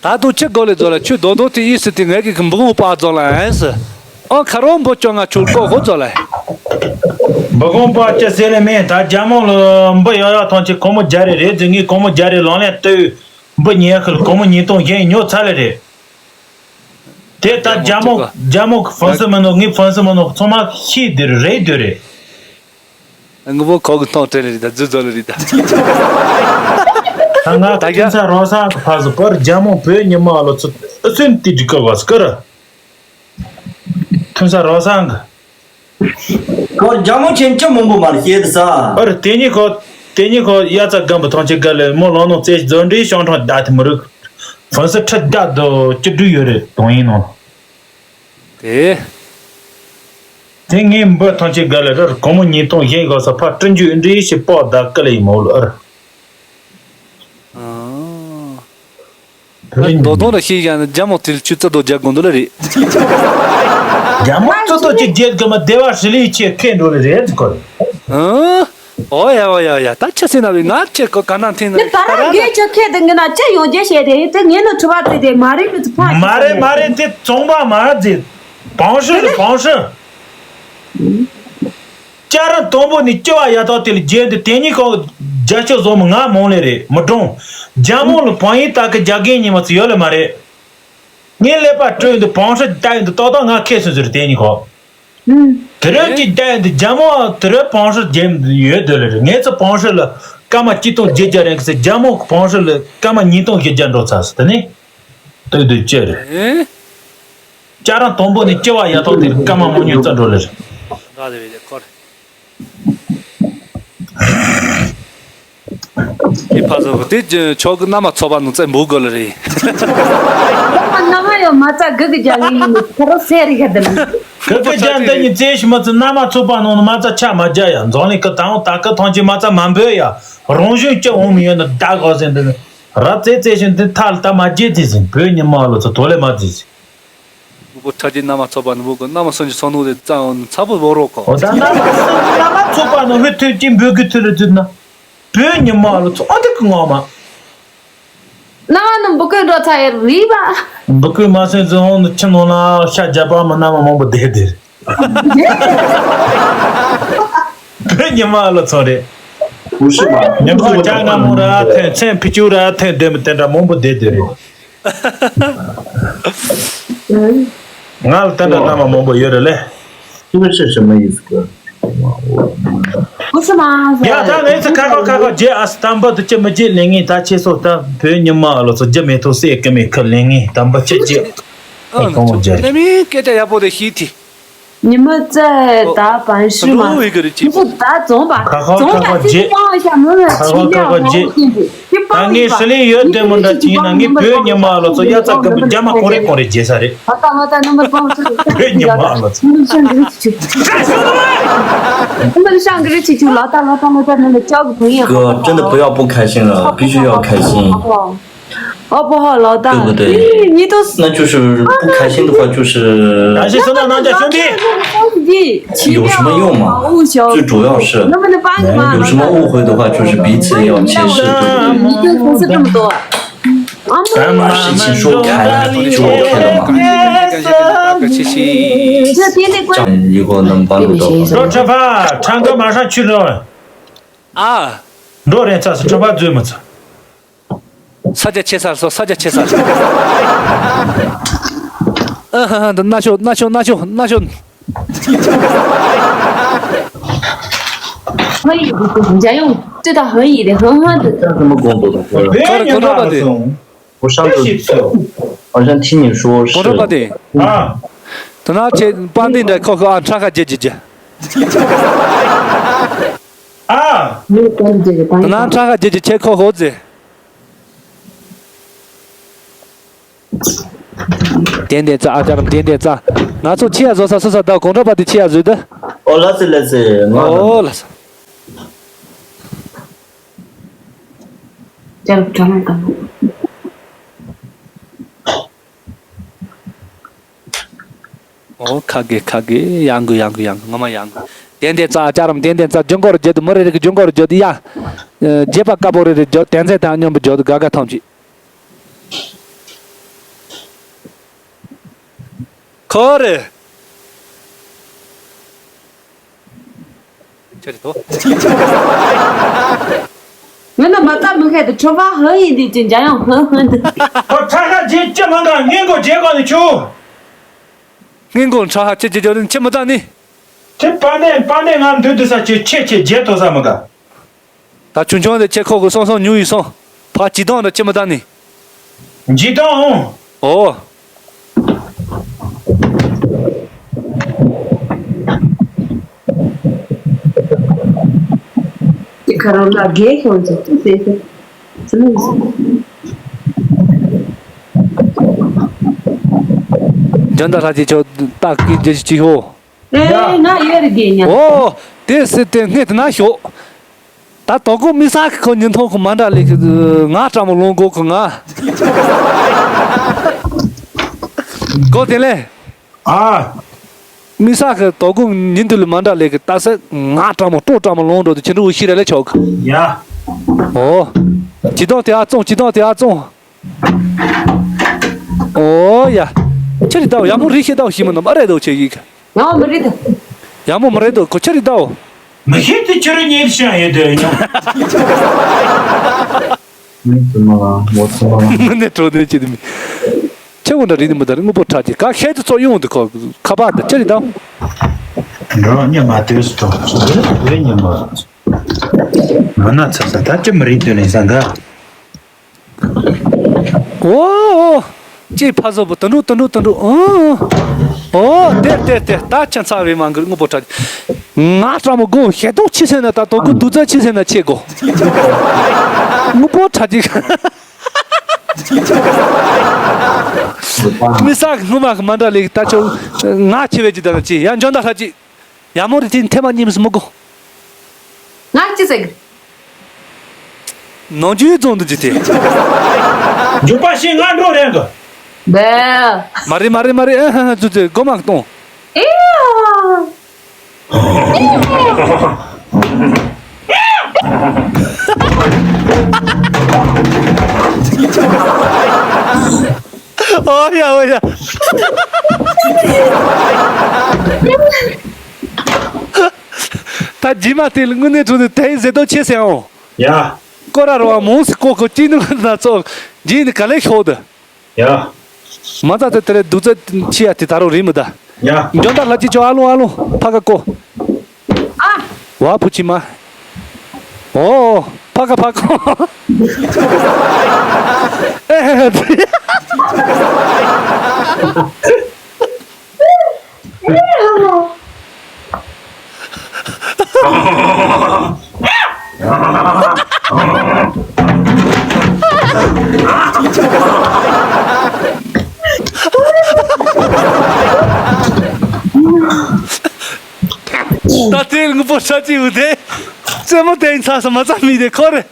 ད་དུ་ཆེ་གོ་ལེ་རྫོ་ལ་ཆུ་རྡོ་རྡོ་དེ་ཡིས་སི་དེ་ངས་གི་གི་འབུ་ངོ་པ་རྫོ་ལ་ཨན་སི། ཨང་ཁ་རོག་འབུ་བཅོ་ལྔ་ཆུ་ལྐོག་གོ་ཚོ་ལ། འབུ་གོང་པ་ཅི་ཟེར་ལེ་མེད། ད་རྒྱ་མོ་ལ་འབུ་ཡག་ཡག་ཐོན་ཆེ་གོང་མོ་རྒྱ་རེ་རེད་ཟེར། ངས་གོང་མོ་རྒྱ་རེ་ལོང་ལེན་ལྟོས། འབུ་ཉལ་ཁུལ་གོང་མོ་ཉིས་སྟོང་གཞན་ཉོ་ཚར་ལེ་རེད། དེ་ལྟར་རྒྱ་མོ་རྒྱ་མོ་གི་ཧྥོན་སི་མི་ནོ་ངའི་ཧྥོན་སི་མི་ནོ་ཚང་མ་ཤེས་དེ་རེད་དེ་རེད། ངུ་བོ་ཁོག་གི་མཐོང་དྲན་རེད་ད་རྫུ་འཛོལ་རེད་ད། ད་ང་ད་ཁྱིམ་ཚང་རོ་སང་གི་ཕ་སི་པར་རྒྱ་མོ་བོད་ཉི་མ་ལོ་ཚོ་ཨུ་སུན་ཏི་འགྲིག་གི་བ་སྐར། ཁྱིམ་ཚང་རོ་སང་གི་ཁོ་རྒྱ་མོ་ཆེན་ཅི་མང་པོ་མར་བཤད་ས། ཨར་དེ་ཉིད་ཁོ། དེ་ཉིད་ཁོ་ཡ་ཚ་སྒམ་པོ་ཐང་ཆེ་ག་ལེ་མོ་ལོ་ནོ་རྩེ་རྫོན་འདྲིའི་ཤོང་ཁྲང་ད་དེ་མི་རུག་ཧྥོན་སི་ཁྲི་བརྒྱ་དོ་བཅུ་དྲུག་ཡོད་རེད་དོང་ཡིན་ནོ། དེ། དེ་ངའི་འབུ་ཐང་ཆེ་ག་ལེ་རར་གོང་མོ་ཉིས་སྟོང་གཞན་གོ་ས་ཕ་སྤྲིན་རྒྱུ་འདྲིའི་ཞི་པོ་ད་ག་ལེ་ཡིན་མོ་ལོ་ཨར། ཨ། བོད་མདོ་དོན་ལ་ཤེས་ཀྱང་རྒྱ་མོ་དེ་ལ་ཆུ་རྩ་དོ་རྒྱ་དགོན་དུ་ལ་རེད། རྒྱ་མོ་རྩ་དོ་ཅི་རྒྱལ་གི་མ་བདེ་བ་ཧྲི་ལི་ཆེ་ཁེ་འགྲོ་ལེ་རེད་ཁོ། ཨང་། ཨོ་ཡ་ཨོ་ཡ་ཡ་ད་ཆ་སྲིད་ན་བའི་ང་ཆེ་ཁོ་ག་ན་འཐེན་ནི་ད་ར་ར་རྒྱལ་ཆ་ཁེ་དེ་ངི་ན་ཅི་ཡོང་རྒྱལ་བཤད་དེ་དེ་ངས་ནི་ཁྲི་བ་དེ་དེ་མ་རེད་མི་ཚོ་ཕ་མ་རེད་མ་རེད་དེ་བཙོང་པ་མ་རེད་དེ་བང་ཧྲི་རེད་བང་ཧྲི། ལྕགས་རི་དང་པོ་ནས་ལྕི་བ་ཡ་ཐོག་དེ་ལ་རྒྱན་དེ་དེ་གཉིས་ཁོ་རྒྱ་ཆེ་བཟོ་མི་ང་མང་ལེ་རེད་མི་གྲོང་རྒྱ་མོ་ལ་བང་ཡིག་ལྟ་གི་རྒྱ་རྒན་ཉི་མ་ཚོ་ཡོད་ལེ་མ་རེད། ངས་ཀླད་པ་བཀྲུས་འདུག་བང་ཧྲི་ལྟ་ཡིན་འདུག་ཏོག་ཏོག་ང་ཁེ་སོང་ཟེར་དེ་གཉིས་ཁོ། དེ་རོལ་གྱི་ལྟ་ཡིན་འདུག་རྒྱ་མོ་དེ་རོལ་བང་ཧྲི་རྒྱན་ཡོད་དོ་ལེ་རེད་ངས་ཚོ་བང་ཧྲི་ལ་སྐར་མ་གཅིག་སྟོང་བརྒྱད་བརྒྱ་རེད་གི་ཟེར་རྒྱ་མོ་གི་བང་ཧྲི་ལ་སྐར་མ་ཉིས་སྟོང་བཞི་བརྒྱ་འགྲོ་ཚར་སོང་དེ་ནི། ལྟོས་དུས་ཅི་རེད། ཨེ། ལྕགས་ར་དང་པོ་ནས་ལྕི་བ་ཡ་ཐོག་དེར་སྐར་མ་མང་ཉུང་རྩ་འགྲོ་ལེ་རེད། འདྲ་རེད་བས་ཁོར། ཁྱེད་ཕ་ཟོ་དེ་ཆོག་གི་མནའ་མ་ཚོ་པ་ནང་རྩེ་འབུ་དགོས་ལེ་རེད། མནའ་མ་ཡོད་མ་རྩ་གི་གི་རྒྱ་ལི་ཡིན་ཁ་རོ་སེ་རི་ག་དེ་ལ། གི་གི་རྒྱ་འདི་ཉིད་རྩེ་ཞིག་མ་ཚོ་མནའ་མ་ཚོ་པ་ནང་ནས་མ་རྩ་ཆ་མ་རྒྱ་ཡ་འཛོང་ལེ་གི་དང་ད་གི་ཐང་ཆེ་མ་རྩ་མ་འབོད་ཡ་རང་བཞིན་སྐྱི་འོང་མི་ཡོད་ན་ད་གོ་ཟེར་འདི་ནི་ར་རྩེ་རྩེ་ཞིང་འདི་ཐ་ལ་ད་མ་རྒྱས་རྩེ་ཟིན་བོད་ཉི་མ་ལོ་ཚོ་དོ་ལེ་མ་རྩེ་ཟིན། ངུ་པོ་ཁྲ་རྒྱའི་མནའ་མ་ཚོ་པ་ནི་བུ་གི་མནའ་མ་སོན་གྱི་སོ་ནུ་དེ་རྩ་འོན་ཚ་པོ་བོ་རོག་གོ། འོ་ད་མནའ་མ་སོན་གྱི་མནའ་མ་ཚོ་པ་ནི་ཧུད་ཐུད་ཀྱི་འབོད་ཀྱི་ཐུད་ལ་ཚུད་ན། བོད་ཉི་མ་ལོ་ཚོ་ཨ་དེ་གི་ངོ་མ། མནའ་མ་ནི་འབུ་ཀོས་འགྲོ་ཚ་ཡི་རིག་པ། འབུ་ཀོས་མ་སོན་ཚུ་ཧོང་ནི་ཁྱི་ནོ་ན་ཤ་རྒྱ་པ་མི་མནའ་མ་མང་པོ་བསྡད་དེ། བོད་ཉི་མ་ལོ་ཚོ་རེད། ཉི་མ་ཅག་ང་མོ་ར་ཐོན་མཚན་ཕི་ཅུ་ར་ཐོན་སྡོད་མི་དེ་འདྲ་མང་པོ་བསྡད་དེ་རེད། ང་ལ་ལྟ་འདྲ་མནའ་མ་མང་པོ་ཡོད་རེད་ལེ། ཁྱི་ཕྱི་ཕྱི་མ་ཡིན་ཟིག་གི། ཨུ་སི་མ། ཡ་ད་ངས་ཚེ་ཁ་ཁ་ཁ་ཁ་རྗེ་ཨ་སི་དམ་པ་དུ་ཅི་མི་རྗེ་ལེན་ངེས་ད་ཆེ་སོ་ད་བོད་ཉི་མ་ལོ་ཚོ་རྒྱུ་མེད་ཐོག་སེ་ཀི་མེད་ཁི་ལེན་ངེས་དམ་པ་ཅི་རྗེ། ཨ་ཁོང་རྒྱ་རེད། ལེ་མི་སྐད་ཆ་ཡག་པོ་དེ་ཤི་ཐི། ཉི་མ་ཙེ་ད་བན་ཤུ་མ། འགྲོ་བའི་གི་རི་ཅི། ཉི་མ་ད་རྫོང་པ། ཁ་ཁ་རྫོང་པ་ཁ་ཁ་ཅི་རྗེ། ཅི་པང་ཤ་མོ་ལ་ཁ་ཁ་ཁ་ཁ་རྗེ། ད་ངས་ཧྲི་ལི་ཡོད་དེ་མོ་འདྲ་ཅིག་ཡིན་ན་ངས་བོད་ཉི་མ་ལོ་ཚོ་ཡ་ཙག་གི་རྒྱ་མ་གོ་རེ་གོ་རེ་རྗེ་ས་རེད། ལ་ད་ལ་ད་ནམ་པར་པང་ཚོ། བོད་ཉི་མ་ལོ་ཚོ། ནམ་པར་ཤང་གི་རི་ཅི་ཅུ་ལ་ད་ལ་ད་ལ་ད་ནམ་པར་ཅག་གི་བུ་ཡིན།哥，真的不要不开心了，必须要开心。 哦，不好了，大。对不对？你都是那就是不开心的话，就是。感谢收到，那叫兄弟。有什么用嘛？最主要是，能不能帮个忙？有什么误会的话，就是彼此要解释，对不对？你就公司这么多。把事情说开就OK了嘛。这点点关。这样以后能帮助到。说吃饭，唱歌马上去了。啊。འགྲོ་རན་ཚ་སི་ཁྲོམ་པ་འཛུལ་མི་ཚ། ས་རྒྱ་ཆེ་ས་སོ་ས་རྒྱ་ཆེ་ས། ཨ་ཧ་ཧ་འདི་མནའ་ཤོག་མནའ་ཤོག་མནའ་ཤོག་མནའ་ཤོག 可以，不是，人家用这道很野的，很好的。这样怎么工作的？别人家的。 我上次好像听你说是。 གོང་ཁྲོ་པ་དེ། ཨ། ད་ན་ཁྱེད་པ་འདི་འདྲ་ཁོ་ཁོ་ཨ་ཁྲ་ཁ་རྒྱ་རྒྱ་རྒྱ། ཨ། ད་ན་ཁྲ་ཁ་རྒྱ་རྒྱ་ཁྱེད་ཁོ་ཁོ་ཟེ། ཏན་ཏན་རྩ་ཨ་ཅག་རམ་ཏན་ཏན་རྩ། ང་ཚོ་ཁྱི་ཡ་བཟོ་ས་སོ་ས་ད་གོང་ཁྲོ་པ་དེ་ཁྱི་ཡ་བཟོས་ད། ཨོ་ལ་སི་ལ་སི་ང་། ཨོ་ལ་སི། 这样转来干嘛？ ཨོ་ཁ་གེ་ཁ་གེ་ཡང་གུ་ཡང་གུ་ཡང་གུ་ངོ་མ་ཡང་གུ། ཏན་ཏན་རྩ་ཨ་ཅག་རམ་ཏན་ཏན་རྩ་ཇུན་གོར་བརྗོད་དུ་མི་རེ་རེ་གི་ཇུན་གོར་བརྗོད་དུ་ཡ། རྗེས་པ་དཀར་པོ་རེ་རེ་བརྗོད་ཏན་ཏན་དང་སྙོམས་པོ་བརྗོད་དུ་དགའ་དགའ་ཐམས་ཅད། ཁོ་རེ། རེད་དོ། ང་ན་མ་ཙམ་མི་ཤེས་དུ་ཁྲོ་བ་ཧ་ཡིན་དུས་ཀྱི་འཇམ་དབྱངས་ཧ་ཧ་འདུག་ཁོ་ཁྲ་ཁ་རྗེས་ཅི་མང་ག་སྔོན་འགོག་རྗེས་གང་ནས་ཆུ། སྔོན་འགོག་ཁྲ་ཧ་ཅི་ཅི་ཅི་ཅི་མི་ཙམ་ནི། དེ་པ་ནས་པ་ནས་ང་འདུག་འདུག་ས་ཆེ་ཆེ་ཆེ་རྗེས་ཐོ་ས་མི་ག་ད་ཆུང་ཆུང་དེ་ཁྱེད་ཁོག་གི་སོང་སོང་ཉུང་ཡིན་སོང་། ཕ་ཇི་དང་འདྲ་ཅི་མི་ལྟ་ནི། ཇི་དང་འོང་། ཨོ། དེ་ཁ་རང་ལ་རྒས་ཤོང་ཚེ་ཅི་ཟེར་ཟེར། ཟེར་ནས་ཟེར། འཇོན་ད་ལྷ་ཅིག་ཆོག་ཏག་གི་རྒྱུ་ཅིག་ཧོ། ཨེ་ང་ཡོད་རེད་དེ་ཉན། ཨོ། དེ་སྲིད་དེ་སྔས་དེ་ན་ཞོག་ད་དོ་དགོང་མི་ས་ཁི་ཁོ་ཉིན་ཐོང་ཁོ་མ་འདྲ་ལེ་ཁི་ང་སྤྲང་མོ་ལོང་གོ་ཁོ་ང་གོ་དེ་ལེ། ཨ། མི་ས་ཁི་དོ་དགོང་ཉིན་དུ་ལེ་མ་འདྲ་ལེ་ཁི་ད་སེ་ང་སྤྲང་མོ་སྤྲོ་སྤྲང་མོ་ལོང་འགྲོ་དུ་ཁྱེད་འགྲོ་ཤི་ར་ལེ་ཆོག་ཡ། ཨོ། ཇི་དོང་དེ་ཨ་ཙོང་ཇི་དོང་དེ་ཨ་ཙོང་། ཨོ་ཡ། ཁྱེད་རི་ད་ཡ་མོ་རི་ཤེ་ད་ཤི་མ་ནམ་ཨ་རེ་དོ་ཆེ་ཡིག་ཡང་མི་རེད་དོ། ཡ་མོ་མི་རེད་དོ་ཁོ་ཆ་རི་དའོ། མི་ཤེས་དེ་ཆུ་རུ་ཉེར་ཤང་ཡོད་དོ་ཡང་། མི་དུ་མ་ལ་མོ་ཚོ་མ་ལ། མི་ནས་གྲོ་ནས་ཅི་དུ་མི། ཆེ་བོ་འདྲ་རི་ནི་མི་དར་དངོས་པོ་ཁྲག་གི་ག་ཤེད་དུ་ཚོ་ཡོང་དུ་ཁོ་ཁ་པར་དུ་ཆ་རི་དའོ། འགྲོ་ཉེ་མ་དུས་སུ་ཐོག་ཚོ་རེ་ཉེ་མ། མ་ན་ཚ་ས་ད་ཅི་མི་རིག་དུ་ནས་ས་འགའ། ཨོ། ཅེས་ཕ་བཟོ་པོ་དུ་འགྲོ་དུ་འགྲོ་དུ་འགྲོ་ཨོ། ཨོ་དེར་དེར་དེར་ད་ཆ་ཚ་བའི་མང་གི་དངོས་པོ་ཁྲ། ང་སྤྲང་མོ་དགོ་ཤེད་གཏོང་ཆི་ཟེར་ན་ད་དོ་དགོ་དུ་ཙ་ཆི་ཟེར་ན་ཆེ་དགོ། དངོས་པོ་ཁྲ་ཅིག་མི་ས་གི་སྔོན་མ་གི་མ་འདྲ་ལེགས་ད་ཆོ་ང་ཆེ་བས་ཅི་ད་ན་ཅི་ཡང་འཇོན་ད་ལྷ་ཅི། ཡ་མོ་རི་ཏི་ཐེ་མ་གཉིས་མི་སུ་མི་གོ། ང་ཅི་ཟེར་གི། ནང་རྒྱུའི་རྫོང་དུ་ཇི་ཏེ། འཇུག་པ་ཞིག་ང་འགྲོ་རན་གི། མ་རེད་མ་རེད་མ་རེད་ཨ་ཧ་ཧ་ཙུ་ཙེ་མགོ་མ་གཏོང་། ཨེ་ཡ། ཨོ་ཡ་ཨོ་ཡ། ད་རྗེས་མ་དེ་ལ་དངོས་གནས་དྲང་གནས་དེ་ཟེར་དོ་ཆེ་ཟེར་ཨོ། ཡ། སྐོར་ར་རོ་བ་མོང་སི་ཀོ་ཀོ་ཅི་ནུ་ན་ཚོ་རྗེས་ནི་ག་ལེ་ཤོག་དུ། ཡ། མ་ཚ་ཚ་དེ་རེ་དུ་ཚ་ཆི་ཡ་དེ་ད་རོ་རི་མི་ད། ཡ། འཇོན་ད་ལྷ་ཅི་ཅོ་ཨ་ལུང་ཨ་ལུང་ཕ་ག་ཀོ། ཨ། བ་ཕུ་ཅི་མ། ཨོ། ཕ་ག་ཕ་ག་ཨེ་ཧེ་ཧེ། ད་དེ་དངོས་པོ་ཤ་ཅི་ཡོད་དེ། རྩེད་མོ་དེ་ཡིན་ཚ་ས་མ་ཚ་མི་དེ་ཁོ་རེ།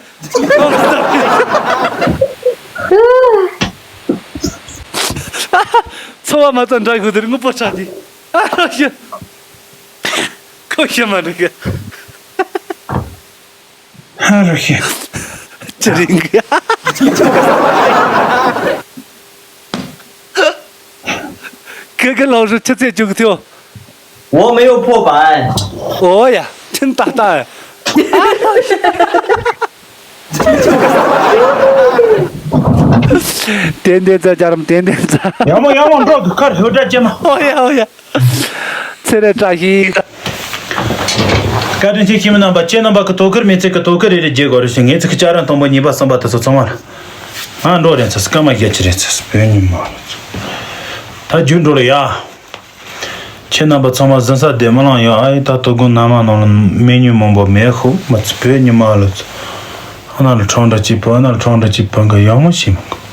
ཚོ་བ་མ་ཚ་འདྲ་ཡོད་དེ་དངོས་པོ་ཤ་ཅི། ཨ་ཤི། ཁོ་ཤི་མ་འགྲིག་གི། ཧ་རུ་ཤི། ཅི་རིང་གི། ཁི་ཁི་ལོ་རུ་ཆུ་ཚད་བཅུག་ཐུ། 我没有破百。 ཨོ་ཡ། ཁྱིམ་ཏག་ཏག་ཏན་ཏན་ཙ་ཅར་མ་ཏན་ཏན་ཙ། ཡང་མོ་ཡང་མོ་འགྲོ་གི་ཁར་ཧོ་ཏྲ་ཅེ་མ། ཨོ་ཡ་ཨོ་ཡ། ཚེ་རེ་བཀྲ་ཤིས། བཀའ་དྲིན་ཆེ་ཁྱིམ་རྣམ་པ་ཁྱེད་རྣམ་པ་གི་དོ་ཁུར་མི་ཚེ་གི་དོ་ཁུར་རེ་རེ་བརྗེ་དགོས་རེ་ཞིག་ངེད་ཚེ་གི་ཅ་ར་དང་པོ་གཉིས་པ་གསུམ་པ་དེ་ཚོ་ཚང་མ་ལ། ང་འགྲོ་རེད་ཚེ་སྐར་མ་བརྒྱད་ཅི་རེད་ཚེ་བོད་ཉིན་མོ། ད་རྒྱུ་འགྲོ་ལ་ཡ། ཁྱེད་རྣམ་པ་ཚང་མ་གཟན་ས་བསྡད་མི་ལང་ཡོད་ཨ་ཡི་ད་དོ་དགོང་མནའ་མ་ནང་ལ་མེ་ཉུང་མང་པོ་མེད་ཤོག་མ་ཚེ་བོད་ཉིན་མ་ལ་ཚེ། ཨ་ན་ལ་ཁྲང་འདྲ་གཅིག་བུ་ཨ་ན་ལ་ཁྲང་འདྲ་གཅིག་བུ་འགའ་ཡག་མོ་ཞིག་མི་འགོ།